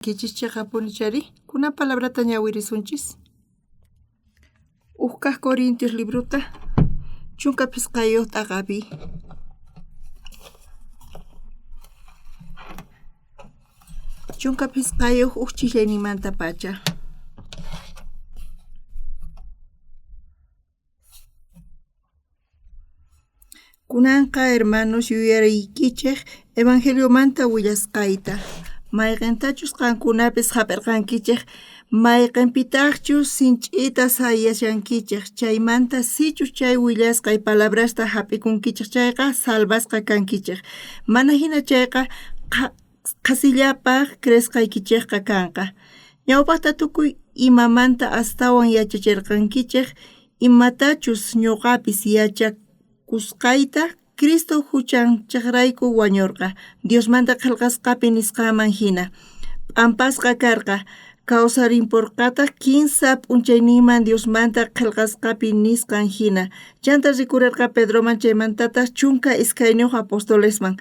Kichis cheqapuni chari, kunan palabrata ñawirisunchis. Uj kaj Corintios librota 15 t'aqapi. 15 uj chislayninmantapacha. Kunanqa hermanos yuyariykichej evangeliomanta willasqayta, mayqentachus qankunapis jap'erqankichej, mayqenpitajchus sinch'ita sayashankichej, chaymanta sichus chay willasqay palabrasta jap'ikunkichej chayqa salvasqa kankichej. Mana jina chayqa qhasillapaj creesqaykichejqa kanqa. Ñawpajta tukuy imamanta astawan yachacherqankichej imatachus ñoqapis yachakusqayta Cristo juchanchejrayku wañorqa, Diosmanta qhelqasqapi nisqanman jina. P'ampasqa karqa, kawsarimporqataj kinsa p'unchayninman Diosmanta qhelqasqapi nisqan jina. Chanta rikurerqa Pedroman chaymantataj 12 apostolesman.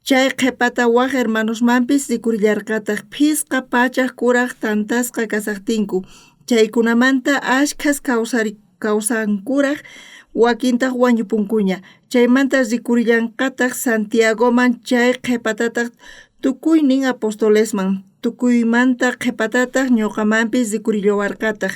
Chay qhepata waj hermanosmanpis rikurillarqataj 500 kuraj tantasqa kashajtinku. Chaykunamanta ashkhas kawsankuraj, wakintaj wañupunkuña. Chaymanta rikurillanqataj Santiagoman, chay qhepatataj tukuynin apostolesman. Tukuymanta qhepatataj ñoqamanpis rikurillawarqataj.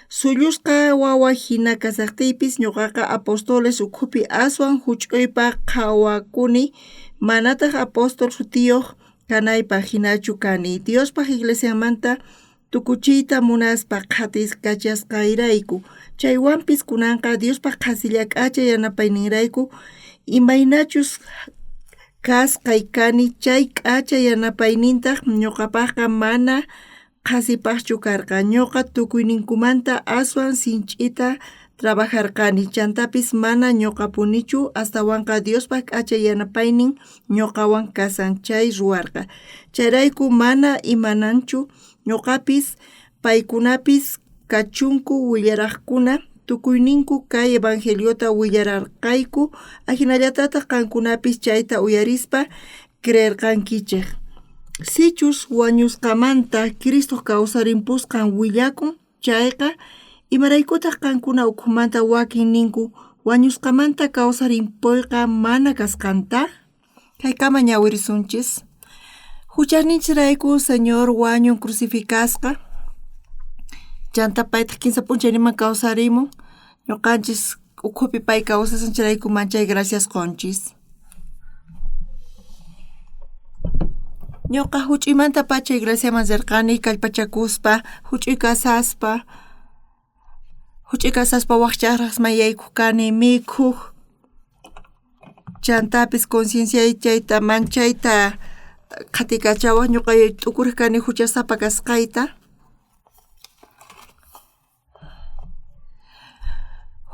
Sullusqa wawa jina kashajtiypis ñoqaqa apóstoles ukhupi aswan juch'uypaj qhawakuni, manataj apóstol sutiyoj kanaypaj jinachu kani. Diospaj iglesianmanta tukuchiyta munaspa qhatiykachasqayrayku. Chaywanpis kunanqa Diospaj qhasilla k'acha yanapayninrayku imaynachus kasqay kani, chay k'acha yanapaynintaj ñoqapajqa mana qhasipajchu karqa. Ñoqa tukuyninkumanta aswan sinch'ita trabajarqani, chantapis mana ñoqapunichu, astawanqa Diospaj k'acha yanapaynin ñoqawan kashan chay ruwarqa. Chayrayku mana imananchu ñoqapis paykunapis kachunku willarajkuna, tukuyninku kay evangeliota willararqayku, ajinallatataj qankunapis chayta uyarispa creerqankichej. Sichus wañusqamanta Cristoj kawsarimpusqan willakun chayqa, imaraykutaj qankuna ukhumanta wakin ninku wañusqamanta kawsarimpoyqa mana kasqanta? Kaykama ñawirisunchis. Juchasninchejrayku Señor wañun crucificasqa, chanta paytaj kinsa p'unchayninman kawsarimun, ñoqanchis ukhupi pay kawsasqanchejrayku manchay gracias qonchis. Ñoqa juch'uymantapacha iglesiaman rerqani kallpachakuspa, juch'uy kasaspa, waj chajrasman yaykoj kani mikhoj, chantapis concienciay chayta manchayta qhatikachawaj, ñoqa t'ukurej kani juchasapa kasqayta.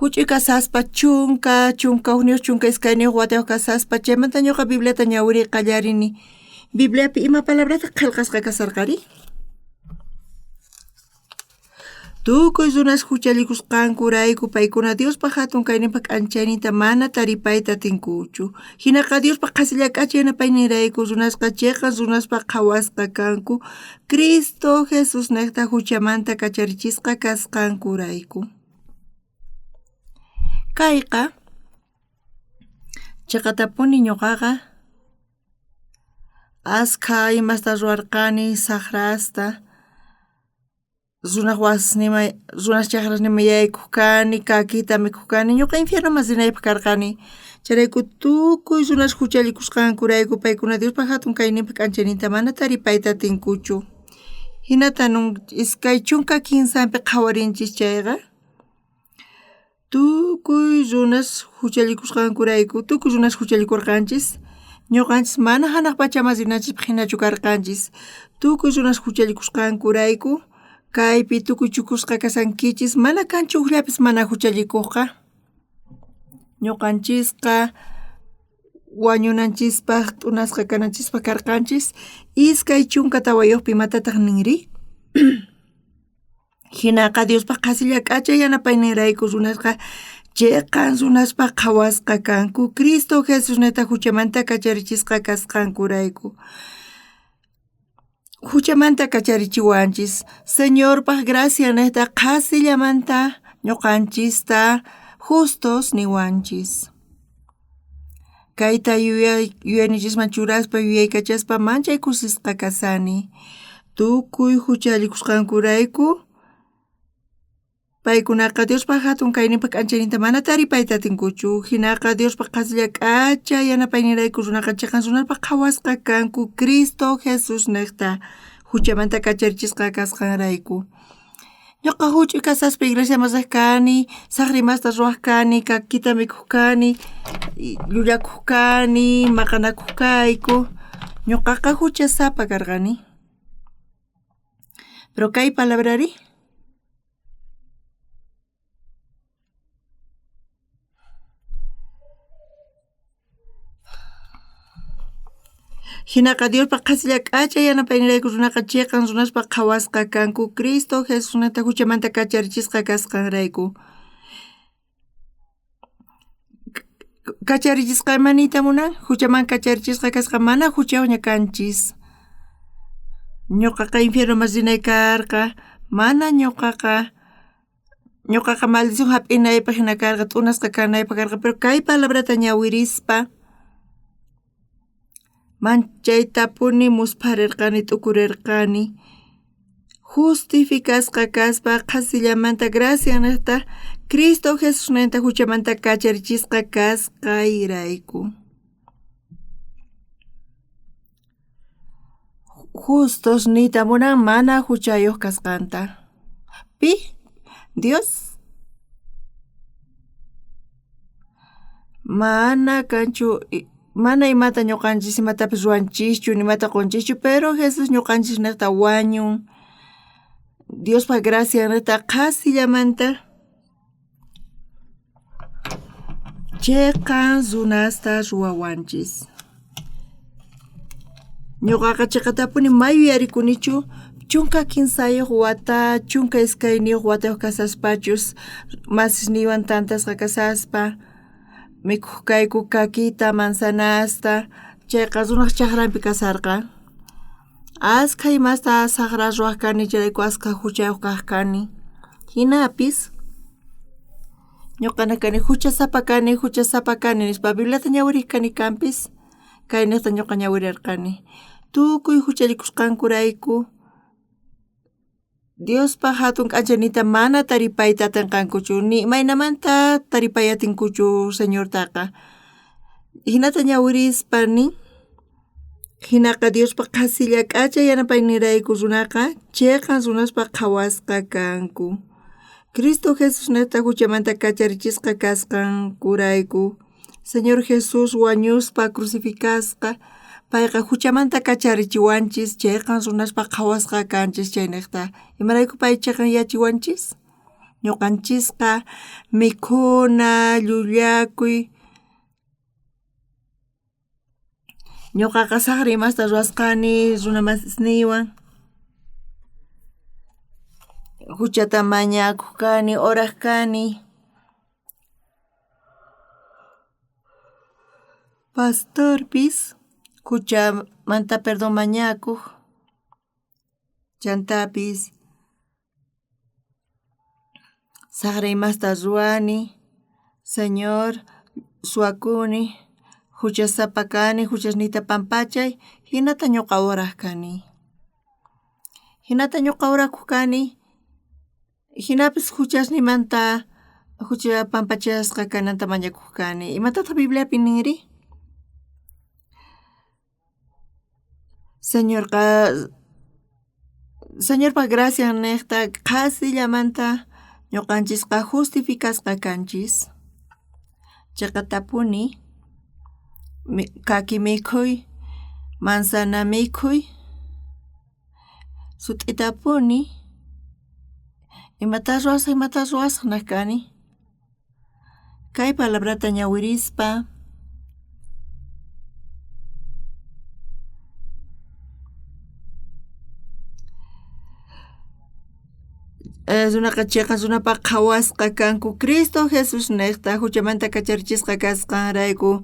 Juch'uy kasaspa 10, 11, 12 watayoj kasaspa chaymanta ñoqa Bibliata ñawiriy qallarini. Bibliapi ima palabrataj qhelqasqa kasharqari? Tukuy runas juchallikusqankurayku paykuna Diospaj jatun kayninpaj k'anchayninta mana taripayta atinkuchu. Jinaqa Diospaj qhasilla k'acha yanapayninrayku runasqa cheqan runaspaj qhawasqa kanku Cristo Jesusnejta juchamanta kacharichisqa kasqankurayku. Kayqa cheqatapuni ñoqaqa askha imasta ruwarqani sajrasta, runaj wasisniman, runaj chajrasninman yaykoj kani, kakita mikhoj kani, ñoqa infiernoman rinaypaj karqani. Chayrayku tukuy runas juchallikusqankurayku paykuna Diospaj jatun kayninpaj k'anchayninta mana taripayta atinkuchu. Jinata 23pi qhawarinchis chayqa, tukuy runas juchallikusqankurayku, tukuy runas juchallikorqanchis, ñoqanchis mana janaj pachaman rinanchispaj jinachu karqanchis. Tukuy runas juchallikusqankurayku kaypi tukuy chukusqa kashankichis, mana kanchu ujllapis mana juchallikojqa. Ñoqanchisqa wañunanchispaj, t'unasqa kananchispaj karqanchis. 24pi imatataj ninri? Jinaqa Diospaj qhasilla k'acha yanapayninrayku runasqa cheqan runaspaj qhawasqa kanku, Cristo Jesusnejta juchamanta kacharichisqa kasqankurayku. Juchamanta kacharichiwanchis. Señorpaj gracia nejta qhasillamanta ñuqanchista justos niwanchis. Kayta yuyaynichisman churaspa yuyaykachaspa manchay kusisqa kasani. Tukuy juchallikusqankurayku paykunaqa Diospaj hatun kayninpa k'anchayninta mana taripayta atinkuchu. Hinaqa Diospaj qhasilla k'acha yanapaynirayku runaqa chiqan runaspaq qhawasqa kanku Cristo Jesus niqta juchamanta kacharichisqa kasqanrayku. Ñuqa huch'uy kasaspa iglesiaman riq kani, saqra imasta ruwaq kani, kakita mikhuq kani, llullakuq kani, maqanakuq kayku. Ñuqaqa huchasapa karqani. Pero kay palabrari Hinaqa Diospaj qhasilla k'acha yanapaynirayku runaqa chiqan runaspaq qhawasqa kanku Cristo Jesusnata huchamanta kacharichisqa kasqanrayku. Kacharichisqa ima niyta munan? Huchaman kacharichisqa kasqa mana huchayuqña kanchis. Ñuqaqa infiernoman rinay karqa, mana ñuqaqa maldición hap'inaypaq hina karqa, t'unasqa kanaypaq karqa, pero kay palabrata ñawirispa manchaytapuni muspharirqani, t'ukurirqani. Justificasqa kaspa qhasillamanta gracia niqta Cristo Jesusninta huchamanta kacharichisqa kasqayrayku. Justos niyta munan mana huchayuq kasqanta. Pi? Dios. Mana kanchu mana imata ñuqanchis imatapis ruwanchischu, nimata qunchischu, pero Jesús ñuqanchis niqta wañun. Diospaj gracia niqta qhasillamanta chiqan runasta ruwawanchis. Ñuqaqa chiqatapuni may yuyarikunichu 13 wata, 12 watayuq kasaspachus masisniywan tantasqa kasaspa mikhuq kayku kakita, manzanasta, chayqa runaq chakranpi kasarqa. Askha imasta saqra ruwaq kani, chayrayku askha huchayuq kaq kani. Hinapis ñuqana kani huchasapa kani, huchasapa kani nispa Bibliata ñawiriq kani kanpis, kayniqta ñuqa ñawirirqani. Tukuy huchallikusqankurayku Diospaj hatun k'anchaynita mana taripayta atinqankuchu, ni imaynamanta taripay atinkuchu Señortaqa. Hinata ñawirispa nin, hinaqa Diospaj qhasilla k'acha yanapaynirayku runaqa chiqan runaspaq qhawasqa kanku. Cristo Jesusniqta huchamanta kacharichisqa kasqankurayku. Señor Jesús wañuspa crucificasqa, payqa huchamanta kacharichiwanchis, chiqan runaspaq qhawasqa kanchis chayniqta. Imarayku pay chiqanyachiwanchis? Ñuqanchisqa mikhuna, llullakuy. Ñuqaqa saqra imasta ruwasqani runa masisniywan. Huchata mañakuq kani, oraq kani. Pastorpis huchamanta perdón mañakuq. Chantapis saqra imasta ruwani, Señor suwakuni, huchasapa kani, huchasniyta pampachay, hinata ñuqa oraq kani. Hinata ñuqa orakuq kani, hinapis huchasniymanta hucha pampachasqa kananta mañakuq kani. Imatataq Bibliapi ninri? Señorqa Señorpaj gracia niqta qhasillamanta ñuqanchisqa justificasqa kanchis. Chiqatapuni kaki mikhuy, manzana mikhuy, sut'itapuni imata ruwasaq niq kani. Kay palabrata ñawirispa runaqa chiqan runapaq qhawasqa kanku Cristo Jesus niqta huchamanta kacharichisqa kasqanrayku.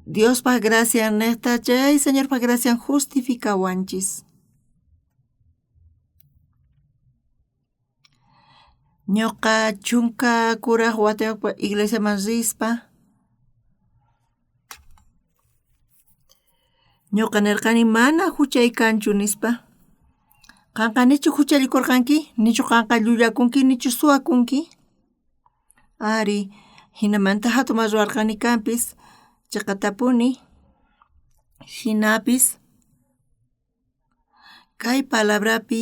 Diospaj gracia niqta chay Señorpaj gracian justificawanchis. Ñuqa chunka kuraj watayuq iglesiaman rispa ñuqa nirqani mana juchay kanchu nispa. Qanqa nichu juchallikurqanki? Nichu qanqa llullakunki? Nichu suwakunki? Ari, jinamanta jatuma ruwarqani kanpis chiqatapuni. Jinapis kay palabrapi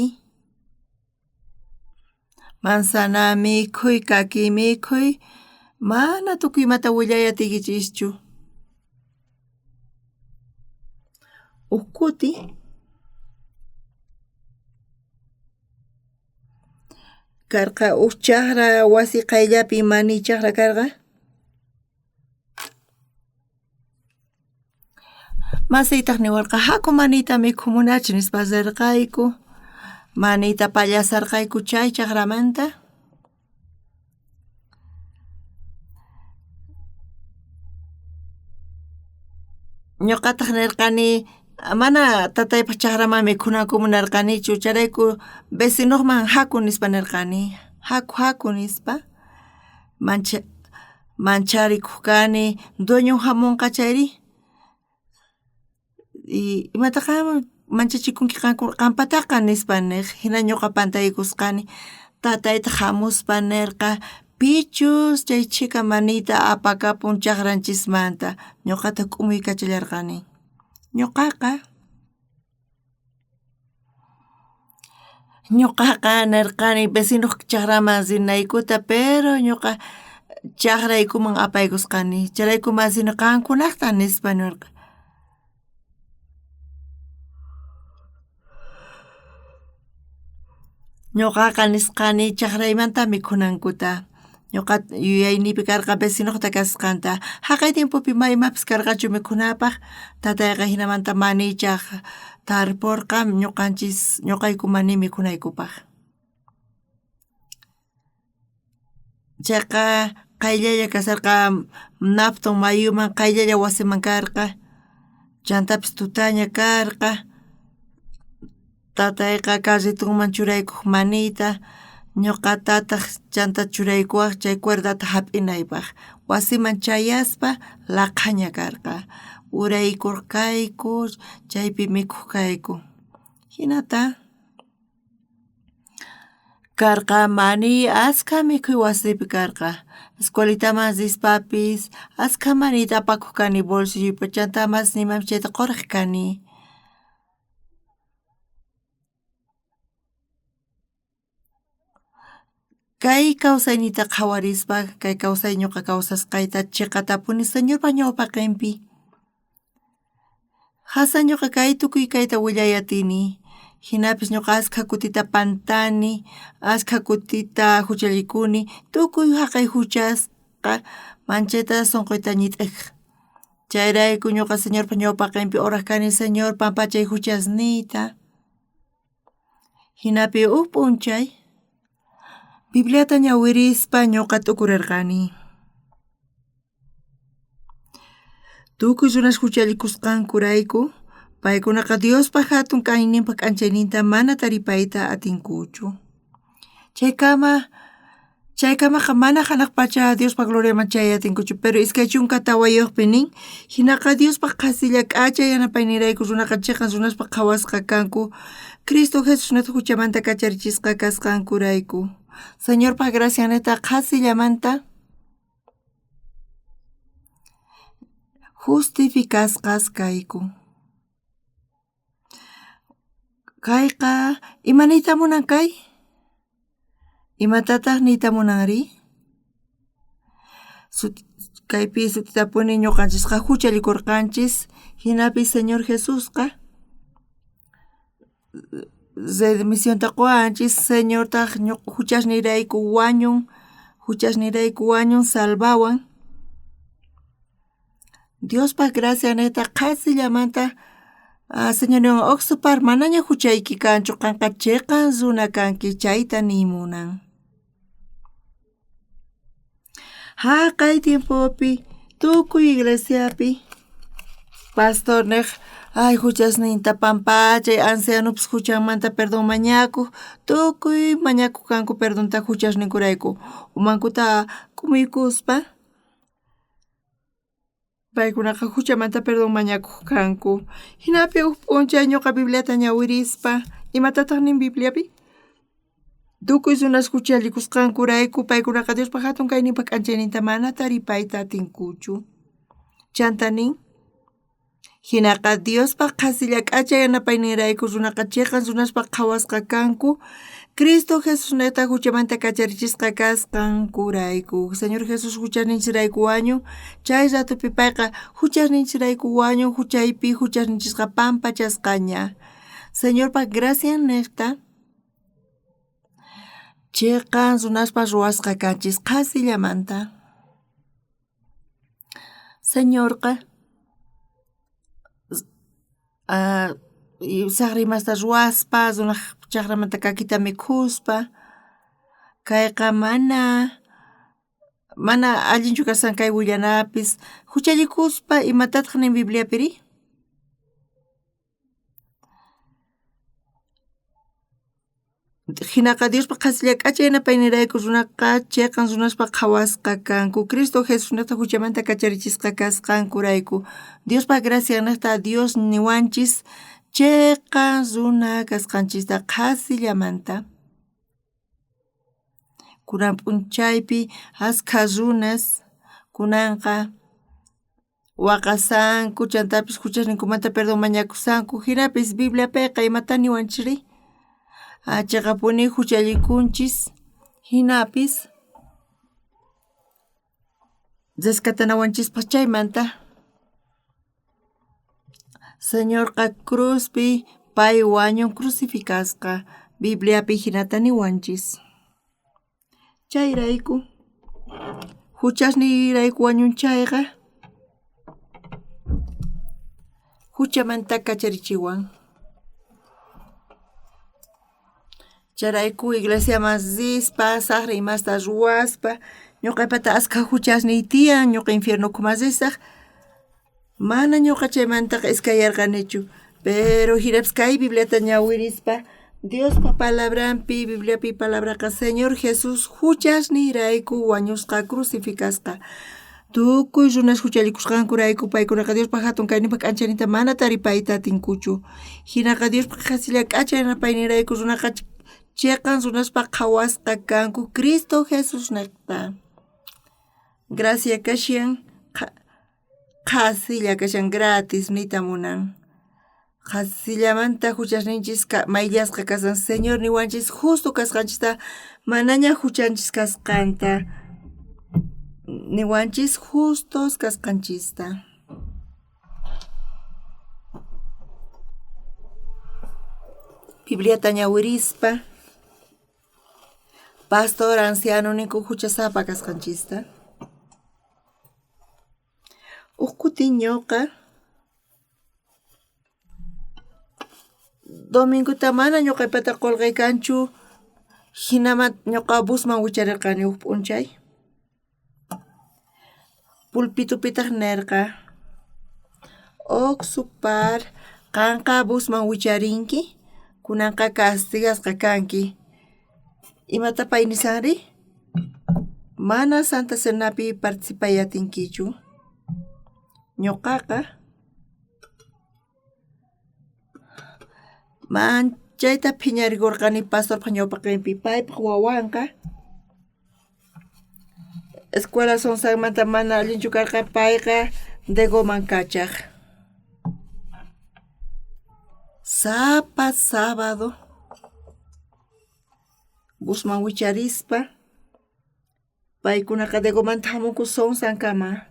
manzana mikhuy, kaki mikhuy, mana tukuy imata willay atiykichischu. Uj kuti karqa uj chajra wasi qayllapi mani chajra karqa. Masiytaq niwarqa haku manita mikhumunachi nispa rirqayku. Manita pallasarqayku chay chajramanta. Ñuqataq nirqani mana tataypaq chajraman mikhunanku munarqanichu chayrayku vecinoqman haku nispa nirqani haku haku nispa mancha mancharikuq kani dueñon hamunqa chayri y imataqa manchachikunki qampataqa nispa niq hina ñuqa pantaykusqani tataytaq hamuspa nirqa pichus chay chhika manita apakapun chajranchismanta ñuqata k'umuykachallarqani. Ñuqaqa ñuqaqa nirqani vecinoq chajraman rinaykuta pero ñuqa chajraykuman apaykusqani chayrayku masini qankunaqta nispa nirqa. Ñuqaqa nisqani chajraymanta mikhunankuta. Ñuqa yuyayniypi karqa vecinoqta kasqanta. Jaqay tiempopi ma imapis karqachu mikhunapaq tatayqa jinamanta manichaq tarpurqa ñuqanchis ñuqayku mani mikhunaykupaq. Chayqa qayllalla kasharqa Napton mayuman qayllalla wasiman karqa chantapis tutaña karqa tatayqa carritonman churaykuq manita ñuqatataq chanta churaykuwaq chay cuerdata jap'inaypaq wasiman chayaspa laqhaña karqa uraykurqayku chaypi mikhuq kayku jinata karqa mani askha mikhuy wasipi karqa escuelitaman rispapis askha manita apakuq kani bolsilloypi chanta masniymanpis chayta quriq kani. Kay kawsayniyta qhawarispa kay kawsay ñuqa kawsasqayta chiqatapuni Señorpa ñawpaqinpi Jasa ñuqa kay tukuy kayta willay atini jinapis ñuqa askha kutita pantani askha kutita juchallikuni tukuy jaqay juchasqa manchayta sunquyta ñit'iq chayrayku ñuqa Señorpa ñawpaqinpi oraq kani Señor pampachay juchasniyta. Jinapi uj p'unchay Bibliata ñawirispa ñuqa t'ukurarqani. Tukuy runas juchallikusqankurayku paykunaqa Diospa jatun kayninpa k'anchayninta mana taripayta atinkuchu. Chaykama chaykamaqa mana janaq pacha Diospa gloriaman chay atinkuchu, pero 24 nin jinaqa Diospa qhasilla k'acha yanapaynirayku runaqa chiqan runaspa qhawasqa kanku Cristo Jesusnata juchamanta kacharichisqa kasqankurayku. Señorpa gracianeta qhasillamanta justificasqas kayku. Kayqa ima niyta munan kay? Imatataq niyta munanri? Kaypi sutitapuni ñuqanchisqa juchallikurqanchis jinapis Señor Jesusqa remisionta quwanchis Señortaq juchasniyrayku wañun juchasniyrayku wañun salvawan. Diospa gracianeta qhasillamanta Señorwan oqsupar manaña juchayki kanchu qanqa chiqan runa kanki chayta niy munan. Jaqay tiempopi tukuy iglesiapi pastor niq Ay, juchasninta pampachay, ancianopis juchanmanta perdón mañakoj, tukuy mañakoj kanku perdonta juchasninkurayku, umankuta k'umuykuspa paykunaqa juchamanta perdón mañakoj kanku. Jinapi uj p'unchay ñuqa Bibliata ñawirispa, imatataj nin Bibliapi? Tukuy runas juchallikusqankurayku paykunaqa Diospa jatun kayninpa k'anchayninta mana taripayta atinkuchu. Chanta nin, jinaqa Diospa qhasilla k'acha yanapayninrayku runaqa cheqan runaspa qhawasqa kanku, Cristo Jesusnejta juchamanta kacharichisqa kasqankurayku. Señor Jesús juchasninchikrayku wañun, chay ratopi payqa juchasninchikrayku wañun, juchaypi juchasninchisqa pampachasqaña. Señorpa graciannejta cheqan runaspa ruwasqa kanchis qhasillamanta. Señorqa sajra imasta ruwaspa, runaj chajramanta kakita mikhuspa, kayqa mana mana allinchu kashan kay willanapis, juchallikuspa imatataj nin Bibliapiri? Jinaqa Diospa qhasilla k'acha yanapaynirayku runaqa cheqan runaspa qhawasqa kanku, Cristo Jesusnejta juchamanta kacharichisqa kasqankurayku. Diospa graciannejta Dios niwanchis cheqan runa kasqanchista qhasillamanta. Kunan p'unchaypi ashkha runas kunanqa waqasanku chantapis juchasninkumanta perdón mañakusanku, jinapis Bibliapeqa imata niwanchikri? Cheqapuni juchallikunchis jinapis rescatanawanchispaj chaymanta Señorqa cruzpi pay wañun crucificasqa, Bibliapi jinata niwanchis. Chayrayku juchasniyrayku wañun chayqa juchamanta kacharichiwan. Chayrayku iglesiaman rispa, sajra imasta ruwaspa, ñuqaypata askha juchasniy tiyan, ñuqa infiernokuman risaj, mana ñuqa chaymantaqa iskayarqanichu, pero jinapis kay Bibliata ñawirispa, Diospa palabranpi, Bibliapi palabraqa Señor Jesús juchasniyrayku wañusqa crucificasqa. Tukuy runas juchallikusqankurayku paykunaqa Diospa jatun kayninpa k'anchayninta mana taripayta atinkuchu. Jinaqa Diospa qhasilla k'acha yanapayninrayku runaqa cheqan runaspa qhawasqa kanku Cristo Jesusnejta. Gracia kashan qhasilla kashan gratis niyta munan. Qhasillamanta juchasninchis mayllasqa kashan Señor niwanchis justo kasqanchista manaña juchanchis kasqanta niwanchis justos kasqanchista. Bibliata ñawirispa pastor anciano ninku juchasapa kasqanchista. Uj kutin ñuqa domingota mana ñuqaypata qolqey kanchu, jinaman ñuqa busman wicharerqani uj p'unchay. Pulpitupitaj nerqa, Ocsupar qanqa busman wicharinki, kunanqa castigasqa kanki. Imata pay nisanri? Mana Santa Cenapi participay atinkichu. Ñuqaqa manchayta phiñarikurqani pastorpa ñawpaqenpi, paypaj wawanqa escuela Sonsancmanta mana allinchu karqa, payqa Degoman kachaj. Sapa sábado busman wicharispa paykunaqa Degomanta jamunku Sonsankama.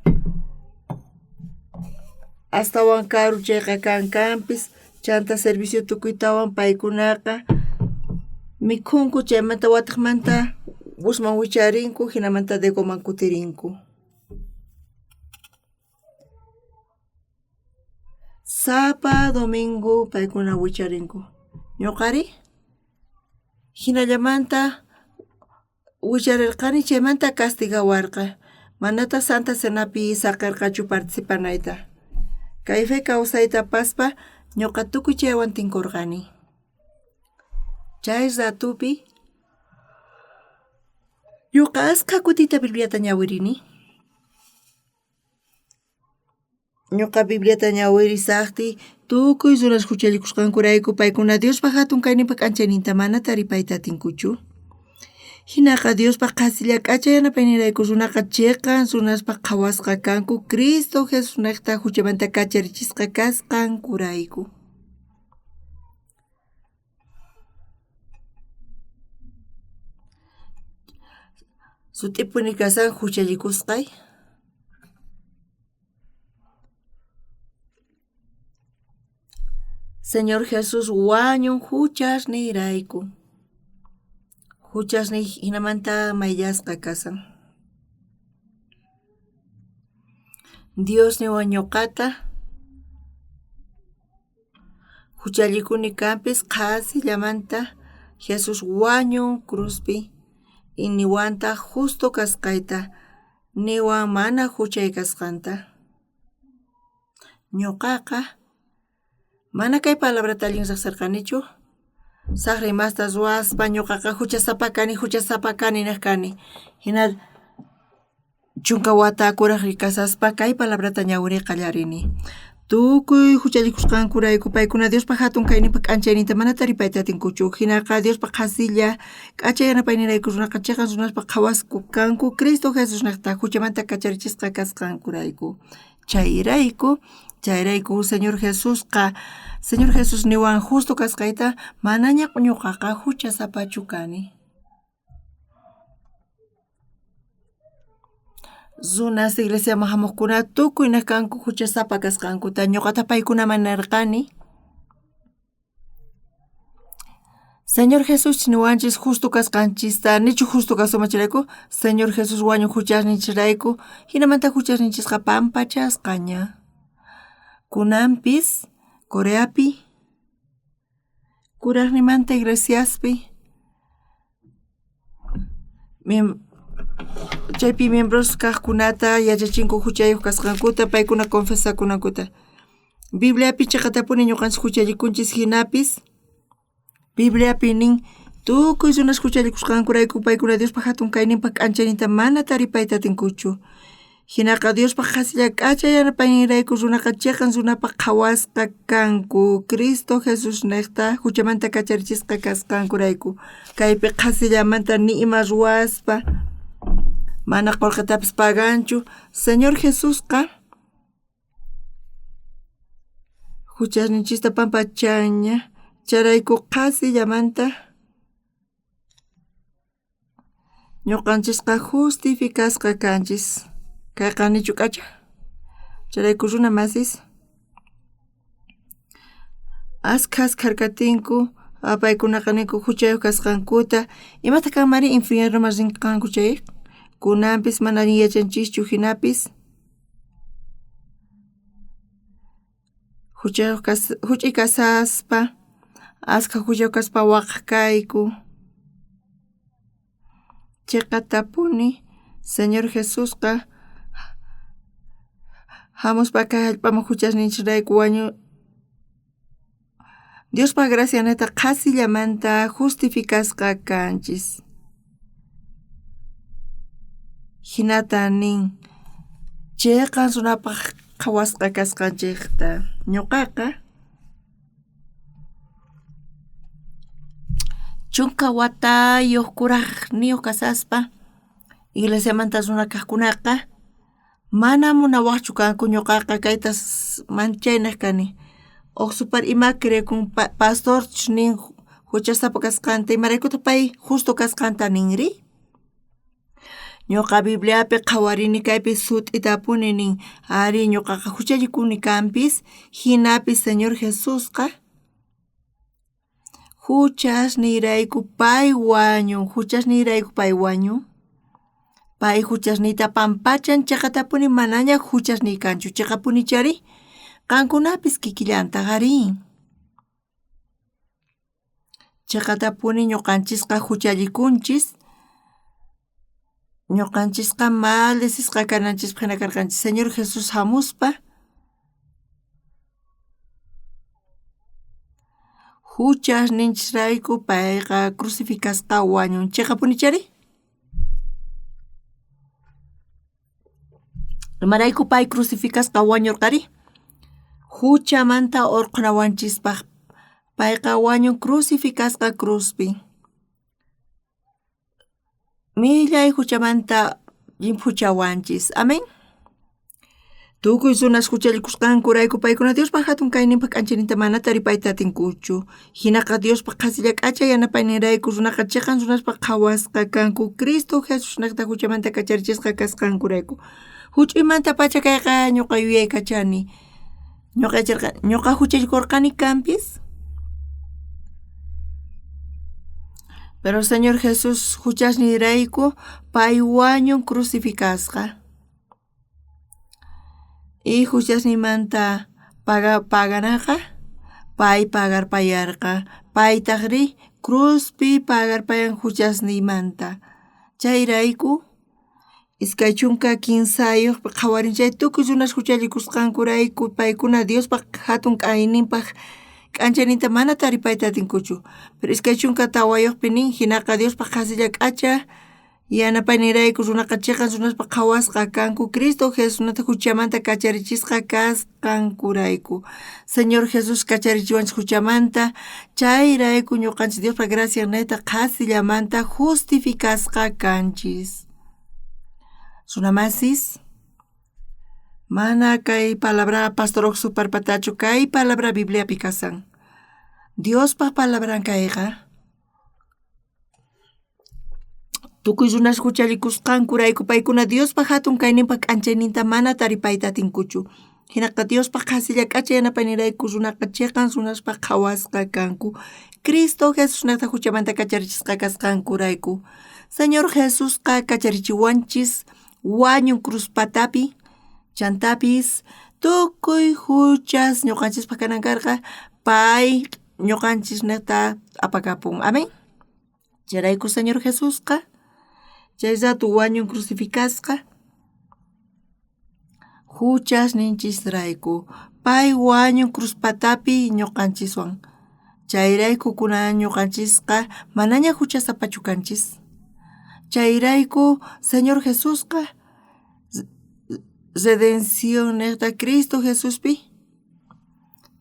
Astawan karu chayqa kankanpis, chanta servicio tukuytawan paykunaqa mikhunku, chaymanta watejmanta busman wicharinku, jinamanta Degoman kutirinku. Sapa domingo paykuna wicharinku. Ñuqari jinallamanta willarerqani chaymanta castigawarqa, manataj Santa Cenapi saqerqachu participanayta. Kay fe kawsayta apaspa Ñoqa tukuy chaywan tinkorqani. Chay ratupi ñoqa askha kutita Bibliata ñawirini. Ñoqa Bibliata ñawirisajtiy tukuy runas juchallikusqankurayku paykuna Diospa jatun kayninpa k'anchayninta mana taripayta atinkuchu. Jinaqa Diospa qhasilla k'acha yanapaynirayku runaqa cheqan runaspa qhawasqa kanku Cristo Jesusnejta juchamanta kacharichisqa kasqankurayku. Sut'ipuni kashan juchallikusqay. Señor Jesús wañun juchasniyrayku. Juchasniy jinamanta mayllasqa kashan. Dios niwan ñoqata juchallikuni kanpis qhasillamanta Jesús wañun cruzpi y niwantaj justo kasqayta niwan mana juchay kasqanta. Ñoqaqa mana kay palabrata allin riqsirqanichu saqra imasta ruwaspa ñoqaqa juchasapa kani juchasapa kani nej kani. Jina chunka wata kuraj kasaspa kay palabrata ñawiriy qallarini. Tukuy juchallikusqankurayku paykuna Diospa jatun kayninpa k'anchayninta mana taripayta atinkuchu. Jinaqa Diospa qhasilla k'acha yanapaynirayku runaqa cheqan runaspa qhawasku kanku Cristo Jesusnejta juchamanta kacharichisqa kasqankurayku. Chayrayku, chayrayku Señor Jesusqa, Señor Jesús niwan justo kasqayta manaña ñoqaqa juchasapachu kani. Runas iglesiaman jamojkuna tukuy nej kanku juchasapa kasqankuta ñoqataj paykunaman nerqani. Señor Jesús niwanchis justo kasqanchista nichu justo kasunman chayrayku Señor Jesús wañun juchasninchirayku jinamanta juchasninchisqa pampachasqaña. Kunanpis Coreapi kurajnimanta iglesiaspi chaypi miembros kajkunata yachachinku juchayoj kasqankuta paykuna confesakunankuta. Bibliapi cheqatapuni ñoqanchis juchallikunchis jinapis Bibliapi nin tukuy runas juchallikusqankurayku paykuna Diospa jatun kayninpa k'anchayninta mana taripayta atinkuchu. Jinaqa Diospa qhasilla k'acha yanapayninrayku runaqa cheqan runapaj qhawasqa kanku Cristo Jesusnejta juchamanta kacharichisqa kasqankurayku. Kaypi qhasillamanta ni ima ruwaspa mana qolqetapis paganchu. Señor Jesusqa juchasninchista pampachanña chayrayku qhasillamanta ñoqanchisqa justificasqa kanchis. Kayqa nichu k'acha? Chayrayku runa masis askhas kharkatinku paykunaqa ninku juchayoj kasqankuta imataq kanmari infiernoman rinqanku chay kunanpis mana allin yachanchischu jinapis juchayoj juch'iy kasaspa askha juchayoj kaspa waqaj kayku. Cheqatapuni Señor Jesusqa jamuspa kay jallp'aman juchasninchirayku wañu Diospa gracianeta qhasillamanta justificasqa kanchis. Jinata nin cheqan runapaj qhawasqa kasqanchejta. Ñoqaqa chunka watayoj kurajniyoj kasaspa iglesiamanta runa kajkunaqa mana munawajchu kanku ñoqaqa kayta manchay nej kani. Uj supar ima creekun pastorchus nin juchasapa kasqanta imaraykutaj pay justo kasqanta ninri. Ñoqa Bibliapi qhawarini kaypi sut'itapuni nin ari ñoqaqa juchallikuni kanpis jinapis Señor Jesusqa juchasniyrayku pay wañun juchasniyrayku pay wañun. Pay juchasniyta pampachan cheqatapuni manaña juchasniy kanchu cheqapuni chari qankunapis kikillantaj ari. Cheqatapuni ñoqanchisqa juchallikunchis ñoqanchisqa maldecisqa kananchispaj jina karqanchis Señor Jesús jamuspa. Juchasninchisrayku payqa crucificasqa wañun. Cheqapunichari? Imarayku pay crucificasqa wañurqari? Juchamanta orqhonawanchispaj payqa wañun crucificasqa cruzpi. Millay juchamanta llimphuchawanchis. Amén. Tukuy runas juchallikusqankurayku paykuna Diospa jatun kayninpa k'anchayninta mana taripayta atinkuchu. Jinaqa Diospa qhasilla k'acha yanapayninrayku runaqa cheqan runaspa qhawasqa kanku Cristo Jesusnejta juchamanta kacharichisqa kasqankurayku. Juch'uymantapacha kayqa ñuqa yuyaykachani. Ñuqa yacharqa ñuqa juchallikorqani kanpis. Pero Señor Jesús juchasninrayku pay wañun crucificasqa. Y juchasninmanta paganaqa pay pagarpayarqa. Paytajrí cruzpi pagarpayan juchasniymanta. Chayrayku 23 qhawarin chay tukuy runas juchallikusqankurayku paykuna Diospa jatun kayninpaj k'anchayninta mana taripayta atinkuchu. Pero 24 nin jinaqa Diospa qhasilla k'acha Yanapayninrayku runaqa cheqan runaspa qhawasqa kanku Cristo Jesusnata juchamanta kacharichisqa kasqankurayku. Señor Jesús kacharichiwanchis juchamanta, chayrayku ñuqanchis Diospa graciannejta qhasillamanta justificasqa kanchis. Runamasis, mana kay palabra pastor parpatachu, kay palabra Bibliapi kasan. Diospa palabran kayqa. Tukuy runas juchallikusqankurayku paykuna Diospa jatun kayninpa k'anchayninta mana taripayta atinkuchu. Jinaqa Diospa qhasilla k'acha yanapayninrayku runaqa cheqan runaspa qhawasqa kanku. Cristo Jesusnejta juchamanta kacharichisqa kasqankurayku. Señor Jesusqa kacharichiwanchis wañun cruz patapi, chantapis tukuy juchas ñuqanchispaj kanan karqa pay ñuqanchisnejta apakapun. Amén. Chayrayku Señor Jesusqa chay rato wañun crucificasqa juchasninchisrayku. Pay wañun cruz patapi ñuqanchiswan. Chayrayku kunan ñuqanchisqa manaña juchasapachu kanchis. Chayrayku Señor Jesusqa redención nejta Cristo Jesuspi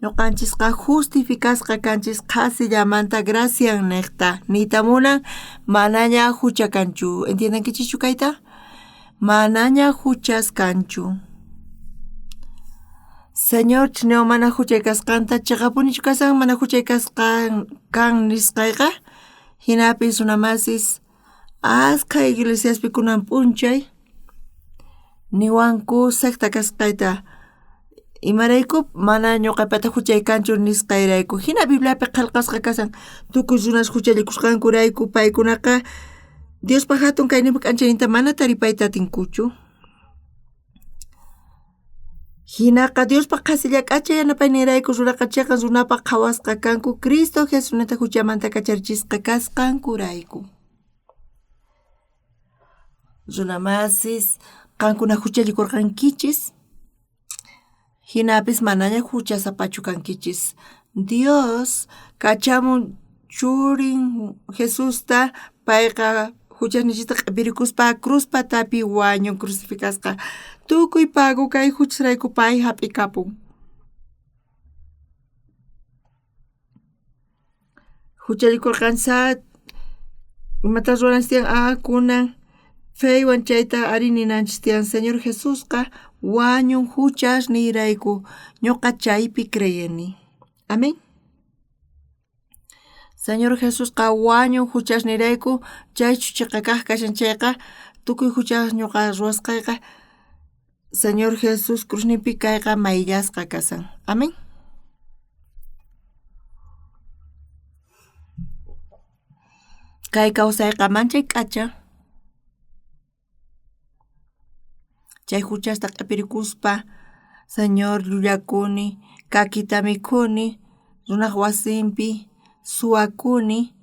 Ñuqanchisqa justificasqa kanchis qhasillamanta gracian nejta. Niyta munan manaña jucha kanchu. Entiendenkichischu kayta? Manaña juchas kanchu. Señor chineo mana juchay kasqanta cheqapunichu kasan mana juchay kasqan kan nisqayqa? Jinapis runamasis askha iglesiaspi kunan p'unchay niwanku secta kasqayta. Imarayku mana ñuqapata juchay kanchu nisqayrayku. Jina Bibliapi qhelqasqa kashan tukuy runas juchallikusqankurayku paykunaqa Diospa jatun kayninpa k'anchayninta mana taripayta atinkuchu. Jinaqa Diospa qhasilla k'acha yanapayninrayku runaqa cheqan runapaj qhawasqa kanku Cristo Jesusnejta juchamanta kacharichisqa kasqankurayku. Runamasis, qankuna juchallikorqankichis, jinapis manaña juchasapachu kankichis. Dios kachamun Churin Jesusta, payqa juchasninchista q'epirikuspa cruz patapi wañun crucificasqa. Tukuy pago kay juchasrayku pay jap'ikapun. Juchallikorqanchis imata ruwananchis tiyan kunan feywan chayta ari ninanchis tiyan Señor Jesusqa wañun juchasniyrayku ñoqa chaypi creyeni. Amén. Señor Jesusqa wañun juchasniyrayku chaychu cheqa kaj kashan chayqa tukuy juchas ñoqa ruwasqayqa Señor Jesús cruzninpi kayqa mayllasqa kashan. Amén. Kay kawsayqa manchay k'acha. Chay juchasta q'epirikuspa, Señor llullakuni, kakita mikhuni, runaj wasinpi suwakuni,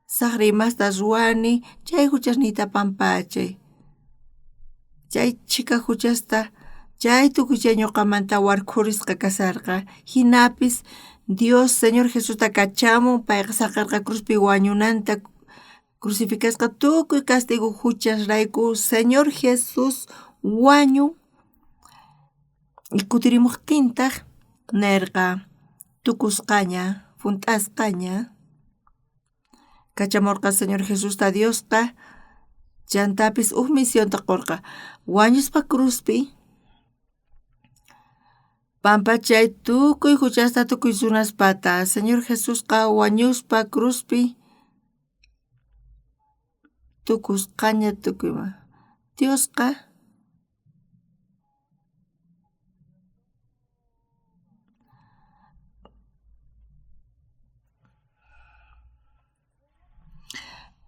sajra imasta ruwani, chay juchasniyta pampachay. Chay chhika juchasta chay tukuy chay ñuqamanta warkhurisqa kasharqa, jinapis Dios Señor Jesusta kachamun, payqa saqerqa cruzpi wañunanta, crucificasqa tukuy castigo juchasrayku. Señor Jesús wañun y kutirimuqtintaq nerqa tukusqaña, junt'asqaña. Kachamorqa Señor Jesusta Diosqa, chantapis uj misionta qorqa, wañuspa cruzpi pampachay tukuy juchasta tukuy runaspata. Señor Jesusqa wañuspa cruzpi tukusqaña tukuyma. Diosqa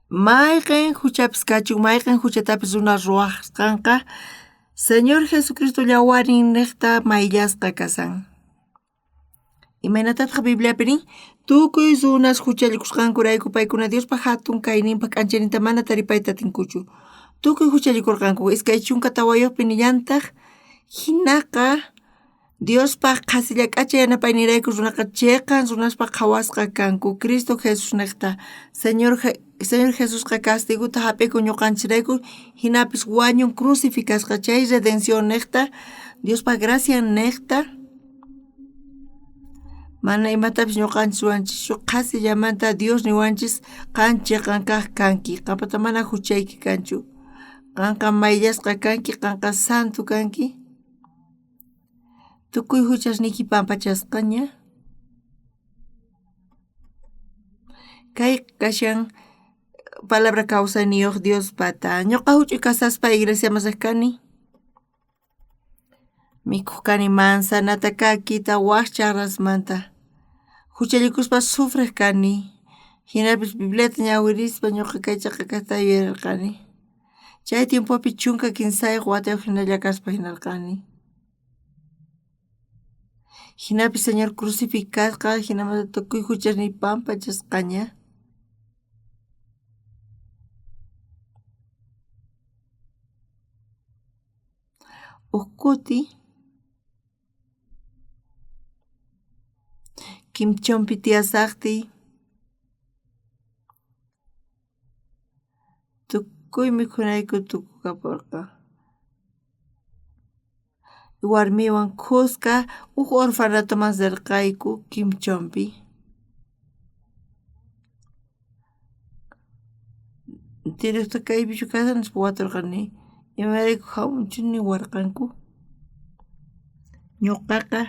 mayqen juchapis kachun, mayqen juchatapis runa ruwasqanqa Señor Jesucristo llawarin nejta mayllasqa kasan. Imaynatataq Bibliapi nin? Tukuy runas juchallikusqankurayku paykuna Diospa jatun kayninpa k'anchayninta mana taripayta atinkuchu. Tukuy juchallikurqanku. 24upi nillantaq, jinaqa Diospaj qhasilla k'acha yanapaynirayku runaqa cheqan runaspa qhawasqa kanku Cristo Jesús nejta. Señor, Señor Jesusqa castigota jap'ikun ñuqanchirayku, jinapis wañun crucificasqa chay redención nejta, Diospa gracia nejta. Mana imatapis ñuqanchis ruwanchischu, qhasillamanta Dios niwanchis qan cheqan kaj kanki, qanpata mana juchayki kanchu. Qanqa mayllasqa kanki, qanqa santo kanki. Tukuy juchasniyki pampachasqaña. Kay kashan palabra kawsayniyuq Diospata. Ñuqa huch'uy kasaspa iglesiaman riq kani. Mikhuq kani manzanata, kakita, waj chajrasmanta. Juchallikuspa sufriq kani. Jinapis Bibliata ñawirispa ñuqa kay cheqa kajta yuyarqani. Chay tiempopi 13 watayuq jinalla kaspa jinarqani. Jinapis Señor crucificasqa, jinamanta tukuy juchasniy pampachasqaña. Uj kuti Kimchonpi tiyasaqtiy tukuy mikhunayku tukukaporqa. Warmiwan khuska uj orfanatoman rirqayku Kimchonpi. Director kaypichu kashan nispa waturqani, imarayku jamunchu niwarqanku. Ñuqaqa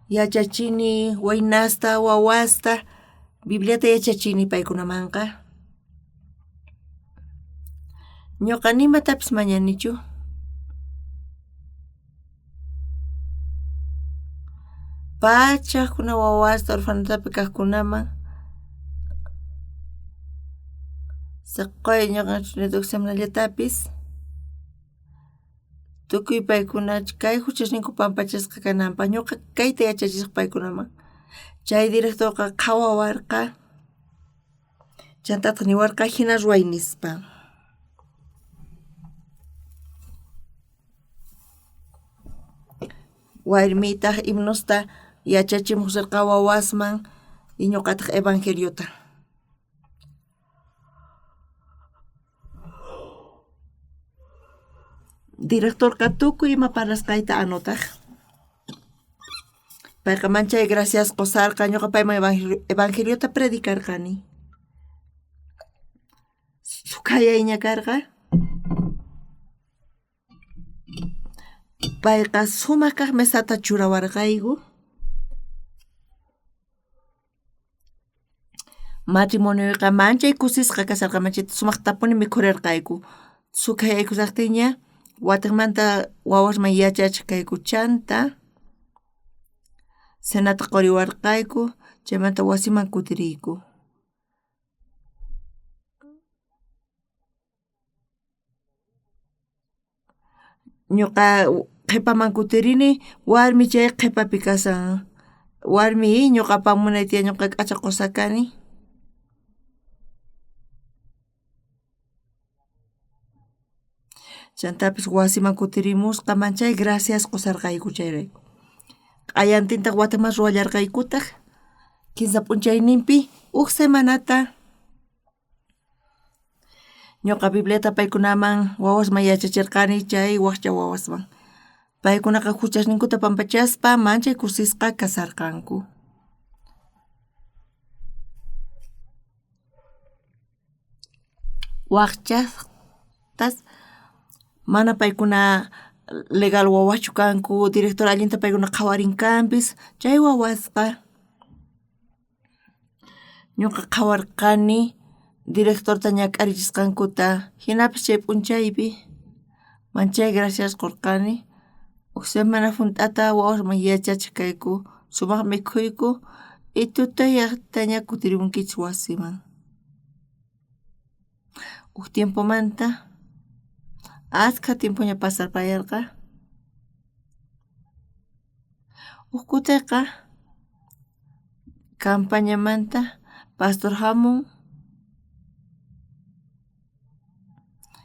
yachachini waynasta, wawasta, Bibliata yachachini paykunamanqa. Ñuqa ni imatapis mañanichu. Pachajkuna wawasta orfanatopi kajkunaman saqoy ñuqa semanallatapis tukuy paykuna kay juchasninku pampachasqa kananpaq ñuqa kayta yachachisaq paykunaman. Chay directorqa qhawawarqa chantataq niwarqa jina ruway nispa. Warmiytaq himnosta yachachimuq rirqa wawasman y ñuqataq evangeliota. Directorqa tukuy ima parlasqayta anotaq. Payqa manchay gracias qosarqa ñuqa payman evangeliota predicarqani. Sukhayayña karqa. Payqa sumaq kaq mesata churawarqayku. Matrimonioyqa manchay kusisqa kasharqa, manchayta sumaqtapuni mikhurerqayku. Sukhayaykusajtinña watejmanta wawasman yachachej kayku chanta cenata qoriwarqayku, chaymanta wasiman kutiriyku. Ñuqa qhipaman kutirini warmi chay qhipapi kashan. Warmi ñuqa apamunay tiyan ñuqa k'acha qusa kani. Chantapis wasiman kutirimusqa manchay gracias qusarqayku chayrayku. Q'ayantintaq watiman ruwallarqaykutaq. Kinsa p'unchayninpi uj semanata ñuqa Bibliata paykunaman wawasman yachacherqani chay wajcha wawasman. Paykunaqa juchasninkuta pampachaspa manchay kusisqa kasarqanku. Wajchastas mana paykuna legal wawaschu kanku, director allinta paykuna qhawarinkanpis, chay wawasqa ñuqa qhawarqani directorta ñak'arichisqankuta, jinapis chay p'unchaypi manchay gracias qurqani, uj semana junt'ata wawasman yachachej kayku, sumaq mikhuyku y tutayajtaña kutirimunkichis wasiman. Uj tiempomanta askha tiempoña pasarpayarqa, uj kuteqa campañamanta pastor jamun